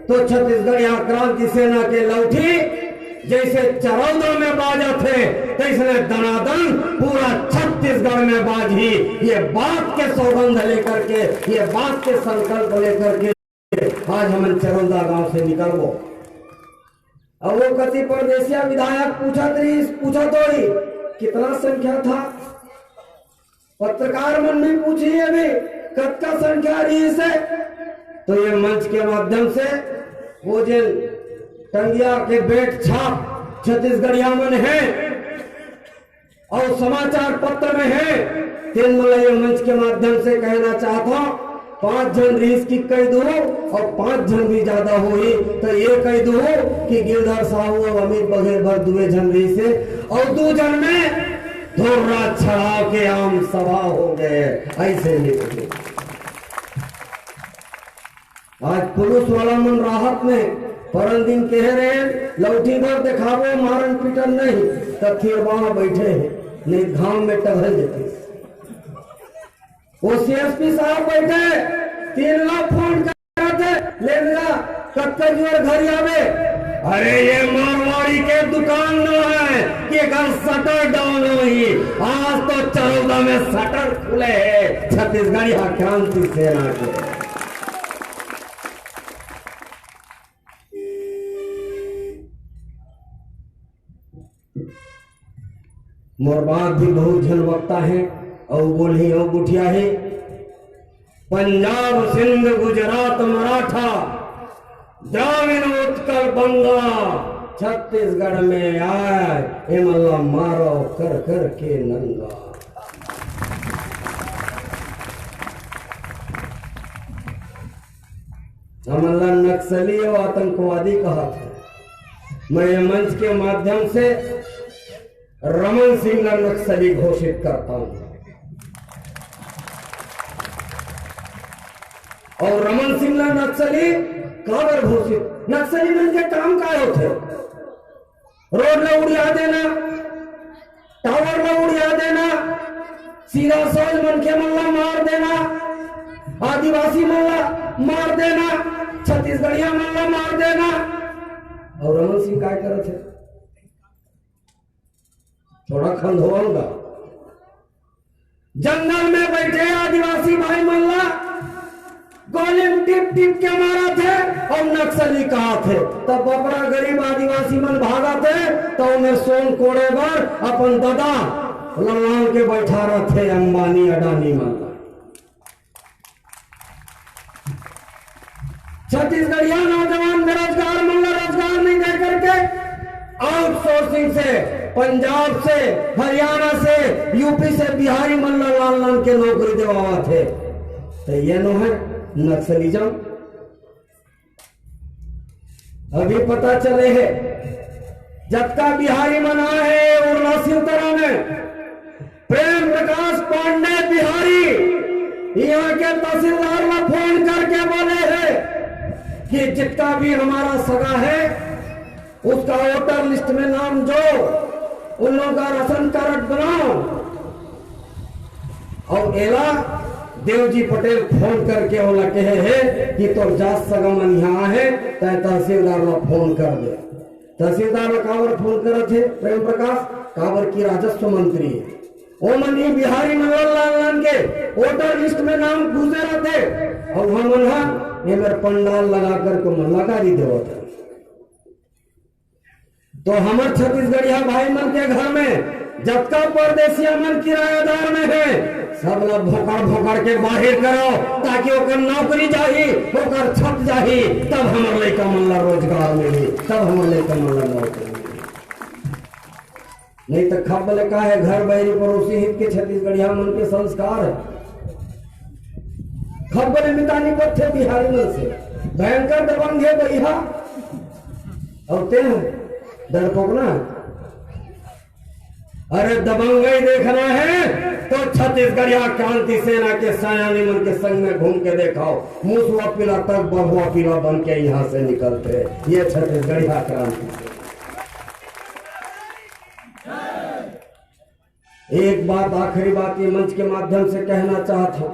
तो छत्तीसगढ़िया क्रांति सेना के लौठी जैसे चरौदा में बाजथे, तैसने दनादन पूरा छत्तीसगढ़ में बाजही। ये बात के सौगंध लेकर के, ये बात के संकल्प लेकर के आज हमन चरौदा गांव से निकलबो। और वो कति परदेसिया विधायक पूछत रही, पूछत होही, कितना संख्या था? पत्रकार मन भी पूछी अभी, कतका संख्या रही से? तो ये मंच के माध्यम से वो जिन टंगिया के बेट छाप छत्तीसगढ़िया मन है, और समाचार पत्र में है, तेन मन ला ये मंच के माध्यम से कहना चाहत हूँ, पांच झन रिहिस कि कह दो, और पांच झन भी ज्यादा होही तो ये कह दो कि गिरधर साहू और अमित बघेल भर दुए झन रिहिस हे, और दो झन में धुर्रा छड़ाव के आम सभा हो गए। ऐसे लिख दो। आज पुलिस वाला मन राहत में परन दिन कहे रहे, लौठी बर देखाबो, मारन पीटन नहीं, त थिरवा बैठे हे, नहीं घाम में टघल जते। वो सीएसपी साहब बैठे, तीन ला फोन करते, लेन ला कक्का जुआर घर आवे। अरे ये मारवाड़ी के दुकान न है कि एकर शटर डाउन होही। आज तो चरौदा में शटर खुले है छत्तीसगढ़िया क्रांति सेना के। मोर बाद भी बहुत झन वक्ता हे, अउ बोलही अउ गोठियाही। पंजाब, सिंध, गुजरात, मराठा, द्राविड़, उत्कल, बंगा, छत्तीसगढ़ में आय, एमन ला मारो कर कर के नंगा। हमन ला नक्सली अउ आतंकवादी कहत हे। मैं ये मंच के माध्यम से रमन सिंह ला नक्सली घोषित करता हूँ। अउ रमन सिंह ला नक्सली काबर घोषित? नक्सली मन के काम काय होथे? रोड ला उड़िया देना, टावर ला उड़िया देना, सीधा सोझ मनखे मन ला मार देना, आदिवासी मन ला मार देना, छत्तीसगढ़िया मन ला मार देना। अउ रमन सिंह काय करत हे? थोड़ा खंधोवल गा। जंगल में बैठे आदिवासी भाई मन ला गोली टिप टिप के मारत हे अउ नक्सली कहत हे। तब बपरा गरीब आदिवासी मन भागत हे, त ओमे सोन कोड़े बर अपन ददा ललान के बैठा रथे अंबानी अडानी मन ला। छत्तीसगढ़िया नौजवान बेरोजगार मन ला रोजगार नहीं दे करके आउटसोर्सिंग से, पंजाब से, हरियाणा से, यूपी से बिहारी मन ला लान लान के नौकरी देवावत हे। त ये नो हे नक्सलिज्म? अभी पता चले हे, जतका बिहारी मन आए हे उरला सिलतरा में, प्रेम प्रकाश पांडे बिहारी यहाँ के तहसीलदार ला फोन करके बोले हे कि जितना भी हमारा सगा है, उसका वोटर लिस्ट में नाम जोड़, उन लोगों का राशन कार्ड बनाओ। अउ एला देवजी पटेल फोन करके ओला कहे हे कि तोर जात सगा मन यहाँ आहे, तैं तहसीलदार ला फोन कर दे। तहसीलदार ला काबर फोन करत हे प्रेम प्रकाश? काबर कि राजस्व मंत्री हे। ओमन ही बिहारी मन ला लान लान के वोटर लिस्ट में नाम घुसे रथे, अउ हमन हा एमेर पंडाल लगा करके ओमन ला गारी देवत हे। तो हमर छत्तीसगढ़िया भाई मन के घर में जतका परदेसिया मन किरायादार में हे, सब ला भोकड़ भोकड़ के बाहिर करो, ताकि ओकर नौकरी जाही, ओकर छत जाही, तब हमर लइका मन ला रोजगार मिलही, तब हमर लइका मन ला नौकरी मिलही। नहीं तो खप ले का हे, घर बैरी पड़ोसी हित के छत्तीसगढ़िया मन के संस्कार हे। खप ले मितानी पथे बिहारी मन से, भयंकर दबंग हे बइहा। अउ तें डरपोक ना। अरे दबंगई देखना हे तो छत्तीसगढ़िया क्रांति सेना के सयानी मन के संग में घूम के देखाव। मुसवा पीला तक बघवा पीला बन के यहाँ से निकलथे। ये छत्तीसगढ़िया क्रांति सेना। एक बात, आखिरी बात ये मंच के माध्यम से कहना चाहत हूँ,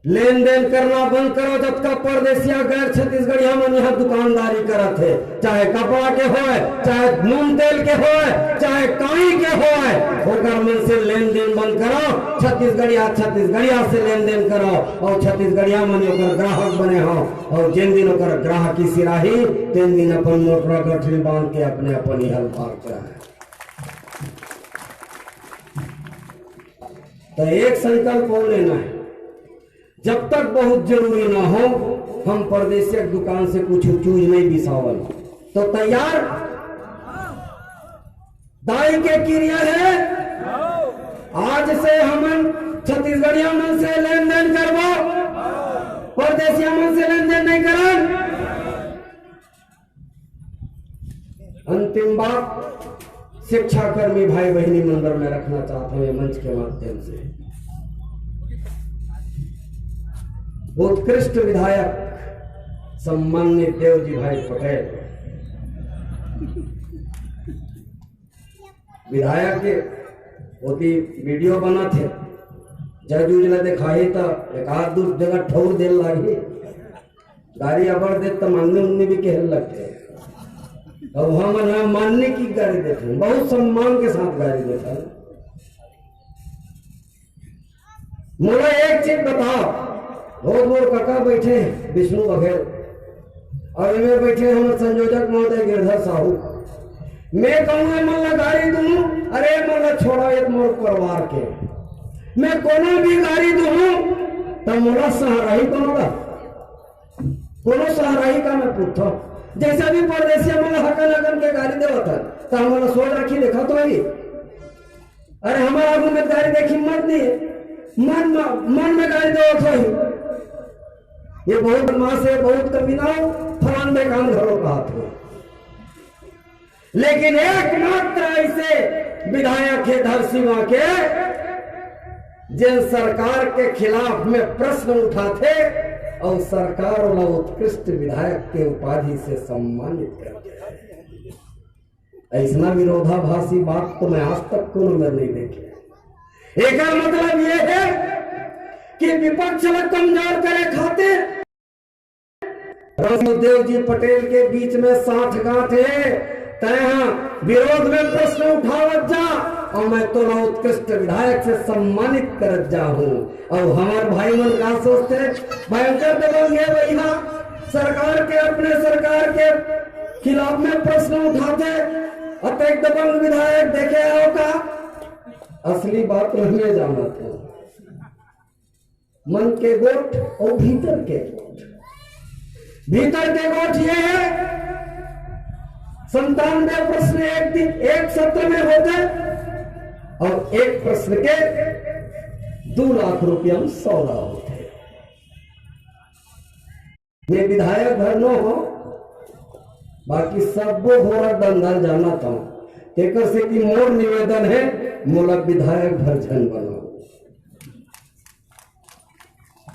लेन देन करना बंद करो। जतका परदेसिया गैर छत्तीसगढ़िया मन यहाँ दुकानदारी करत हे, चाहे कपड़ा के होय, चाहे नून तेल के होय, चाहे काई के होय, ओकर मन से लेन देन बंद करो। छत्तीसगढ़िया छत्तीसगढ़िया से लेन देन करो अउ छत्तीसगढ़िया मन ओकर ग्राहक बने हो अउ जेन दिन ओकर ग्राहकी सिराही, तेन दिन अपन मोटरा गठरी बांध के अपने अपन इहल पार कराए। तो एक संकल्प और लेना है, जब तक बहुत जरूरी ना हो, हम परदेसिया के दुकान से कुछ चीज नहीं बिसावन। तो तैयार? दाई के किरिया है, आज से हमन छत्तीसगढ़िया मन से लेन देन करबो, परदेसिया मन से लेन देन नहीं करन। अंतिम बात शिक्षाकर्मी भाई बहिनी मन बर मैं रखना चाहत हूं ये मंच के माध्यम से। उत्कृष्ट विधायक सम्मानित देवजी भाई पटेल, विधायक के ओती वीडियो बनत हे, जज उज ला देखाही त एक आध दू जगह ठौर देल लागही। गारी अबड़ देत त मान्य उन्ने भी कहल लगथे। अब हमन ह मान्य की गारी देथन, बहुत सम्मान के साथ गारी देथन। मोला एक चीज बताओ, बहुत मोर कका बैठे हैं विष्णु बघेल, और इनमें बैठे हैं हमारे संयोजक महोदय गिरधर साहू। मैं कहूँ, "ए मन ला गारी दूँ, अरे ए मन ला छोड़ा, ए मोर परिवार के।" मैं कोनो भी गारी दूँ, त मोला सहारा ही कोनो ला, कोनो सहारा ही का मैं पूछथों। जैसे भी परदेसिया मन ला हकन हकन के गारी देवत हन, त हमन ला सोच रखी देखा तो ही। अरे हमर आगू में गारी देखे हिम्मत नहीं है, मन में, मन में गारी देवत होही, "ये बहुत बदमाश है, बहुत कमीना हो, फलान ढेकान घलो" कहत हो। लेकिन एकमात्र ऐसे विधायक हे धरसीवा के, जेन सरकार के खिलाफ में प्रश्न उठाथे अउ सरकार ओला उत्कृष्ट विधायक के उपाधि से सम्मानित करथे। ऐसना विरोधाभासी बात तो मैं आज तक कोनो मेर नहीं देखे। एकर मतलब ये है कि विपक्ष ला कमजोर करे खातिर रामदेव जी पटेल के बीच में साठ गांठ है, तय विरोध में प्रश्न उठावत जा, अउ मैं तोला उत्कृष्ट विधायक से सम्मानित करत जाहूं। अउ हमर भाई मन का सोचथे, भयंकर दबंग है भैया, सरकार के, अपने सरकार के खिलाफ में प्रश्न उठाथे, अतेक दबंग विधायक देखे हो का? असली बात रहने जाना था। मन के गोठ अउ भीतर के गोठ। भीतर के गोठ ये है, संतानवे प्रश्न एक दिन, एक सत्र में होथे अउ एक प्रश्न के दू लाख रुपया में सौदा होथे। मैं विधायक भर नो हो, बाकी सब्बो घोड़ा धंधा जानत हूँ। तेकर से कि मोर निवेदन है, मोला विधायक भर झन बनाओ।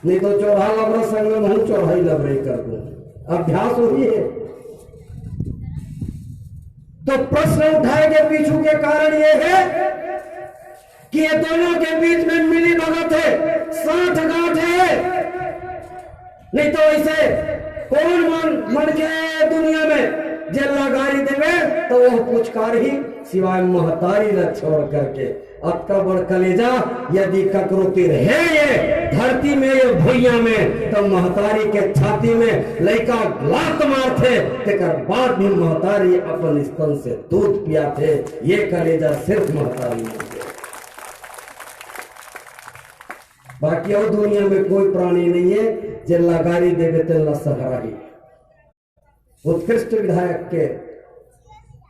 नहीं तो चोरहा लबरा संग में महूं चोरहा ही लबरा ही कर दूं। अभ्यास वही है। तो प्रश्न उठाए के पीछू के कारण ये है कि ये दोनों के बीच में मिली भगत है, साठ गांठ है। नहीं तो ऐसे कौन मन, मन के दुनिया में जेला गारी देवे तो वो पुचकार ही, सिवाय महतारी ला छोड़ करके। अतका बड़ कलेजा यदि ककरो तीर हे ये धरती में, ये भुइयां में, त महतारी के छाती में लइका लात मारथे, तेकर बाद भी महतारी अपन स्तन से दूध पियाथे। ये कलेजा सिर्फ महतारी में हे। बाकी अउ दुनिया में कोई प्राणी नहीं है जे ला गारी देवे तेला सहराही। उत्कृष्ट विधायक के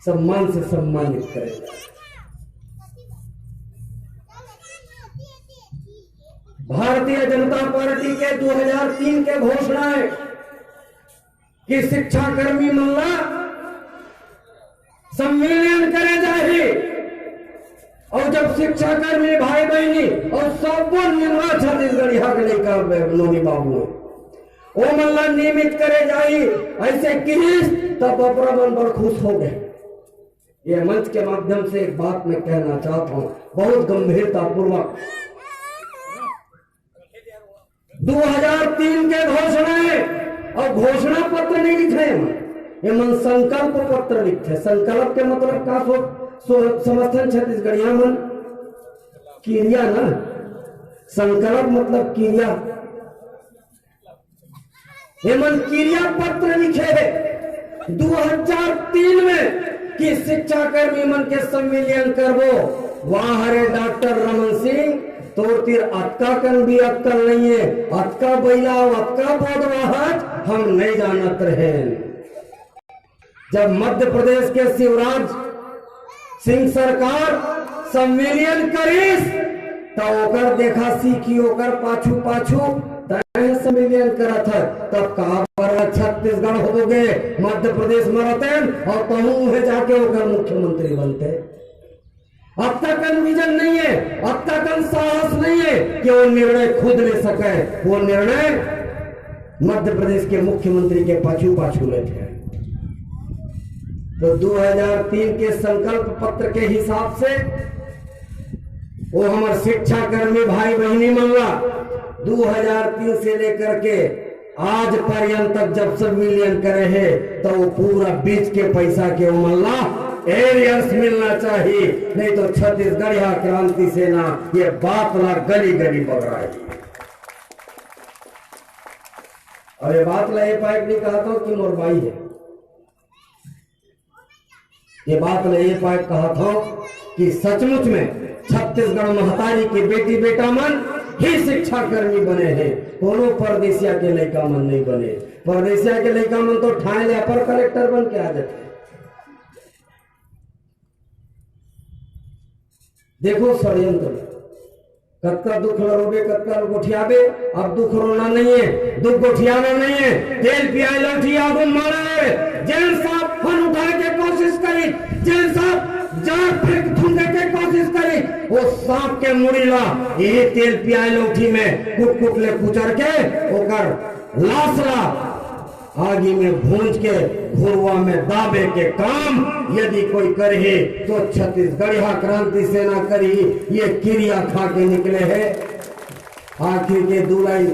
सम्मान से सम्मानित करे। भारतीय जनता पार्टी के दो हज़ार तीन के घोषणा है कि शिक्षाकर्मी मन ला संविलियन करे जाही। अउ जब शिक्षाकर्मी भाई बहिनी अउ सब्बो निमरा छत्तीसगढ़िया के लइका नोनी बाबू हे, ओमन ला नियमित करे जाही, ऐसे किहिस, तब बपरा मन बड़ खुश हो गए। ये मंच के माध्यम से एक बात मैं कहना चाहता हूँ, बहुत गंभीरता पूर्वक। दो हज़ार तीन के घोषणा हे, अउ घोषणा पत्र नहीं लिखे हे, ये मन संकल्प पत्र लिखथे। संकल्प के मतलब का सो, सो समझथन छत्तीसगढ़िया मन? किरिया ना, संकल्प मतलब किरिया। ये मन किरिया पत्र लिखे हे दो हज़ार तीन में कि शिक्षाकर्मी मन के संविलियन करबो। वाह रे डॉक्टर रमन सिंह, तोर तीर अतका कन भी अक्कल नहीं है, अतका बइला, अतका बोधवाहक हम नहीं जानत रहे। जब मध्य प्रदेश के शिवराज सिंह सरकार संविलियन करिस, त ओकर देखा सीखी, ओकर पाछू पाछू तैं संविलियन करत हस, तब काबर छत्तीसगढ़ होगे, मध्य प्रदेश म रतेन अउ तहूं उहे जाके ओकर मुख्यमंत्री बनते। अतका कन विजन नहीं है, अतका कन साहस नहीं है कि वो निर्णय खुद ले सके। वो निर्णय मध्य प्रदेश के मुख्यमंत्री के पाछू पाछू लेथे। तो दो हज़ार तीन के संकल्प पत्र के हिसाब से वो हमर शिक्षाकर्मी भाई बहिनी मन ला दो हज़ार तीन से लेकर के आज पर्यंत तक जब संविलियन करे हे, तो वो पूरा बीच के पैसा के ओमन ला एरियर्स मिलना चाहिए, नहीं तो छत्तीसगढ़िया क्रांति सेना ये बात ला गली गली बगराही। अउ ये बात ला ये पाइप नहीं कहा तो कि मोर बाई है। ये बात ल ये पाय कहत हंव कि सचमुच में छत्तीसगढ़ महतारी के बेटी बेटा मन ही शिक्षा कर्मी बने हे, कोनो परदेसिया के लइका मन नहीं बने। परदेसिया के लइका मन तो ठाए ले अपर कलेक्टर बन के आ जाथे। देखो षड्यंत्र, कतका दुख ल रोबे, कतका ल गोठियाबे। अब दुख रोना नहीं है, दुख गोठियाना नहीं है। तेल पियाए लौठी आगू मारा है। जेन सांप फन उठाए के कोशिश करी, जेन सांप जाड़ फेंक थूंके के कोशिश करी, वो सांप के मुड़ी ला ये तेल पियाए लौठी में कुट कुट ले कुचर के ओकर लाश ला आगी में भूंज के घुरवा में दाबे के काम यदि कोई करही तो छत्तीसगढ़िया क्रांति सेना करही, ये किरिया खा के निकले हे। आखिर के दू लाइन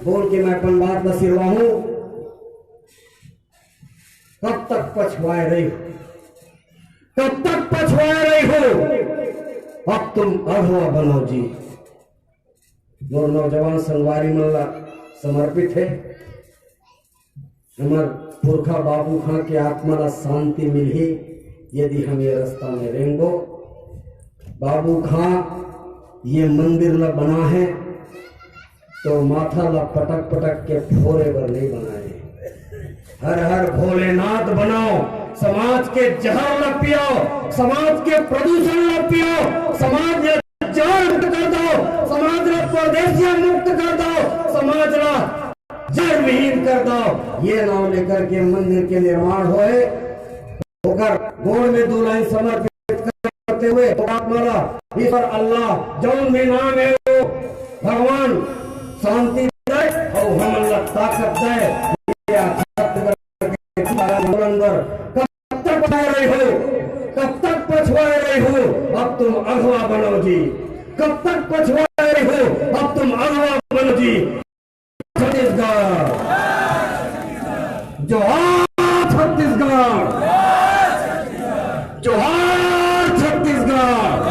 बोल के मैं अपन बात ल सिरवाहूं। कब तक पछवाए रही, कब तक पछवाए रही हो, अब तुम अगवा बनो जी। मोर नौजवान संगवारी मन ला समर्पित हे। हमर पुरखा बाबू खां के आत्मा ला शांति मिलही यदि हम ये रास्ता में रेंगबो। बाबू खां ये मंदिर ला बना है तो माथा ला पटक पटक के फोरे बर नहीं बनाए। हर हर भोलेनाथ बनाओ, समाज के जहर ला पियाओ, समाज के प्रदूषण ला पियाओ, समाज ला जाड़ मुक्त कर दो, समाज ला परदेसिया मुक्त कर दो, समाज ला जड़ विहीन कर दो। ये नाम लेकर के मंदिर के निर्माण होए, ओकर गोड़ में दू लाइन समर्पित करते हुए ओकर आत्मा ला ईश्वर अल्लाह जौन भी नाम है वो भगवान शांति दे और हमन ला ताकत दे। ये छत्तीसगढ़ के अंदर कब तक पछताए रही हो, कब तक पछताए रही हो, अब तुम अगवा बनो जी। कब तक पछताए रही हो, अब तुम अगवा बनो जी। छत्तीसगढ़, जोहार छत्तीसगढ़, जोहार छत्तीसगढ़।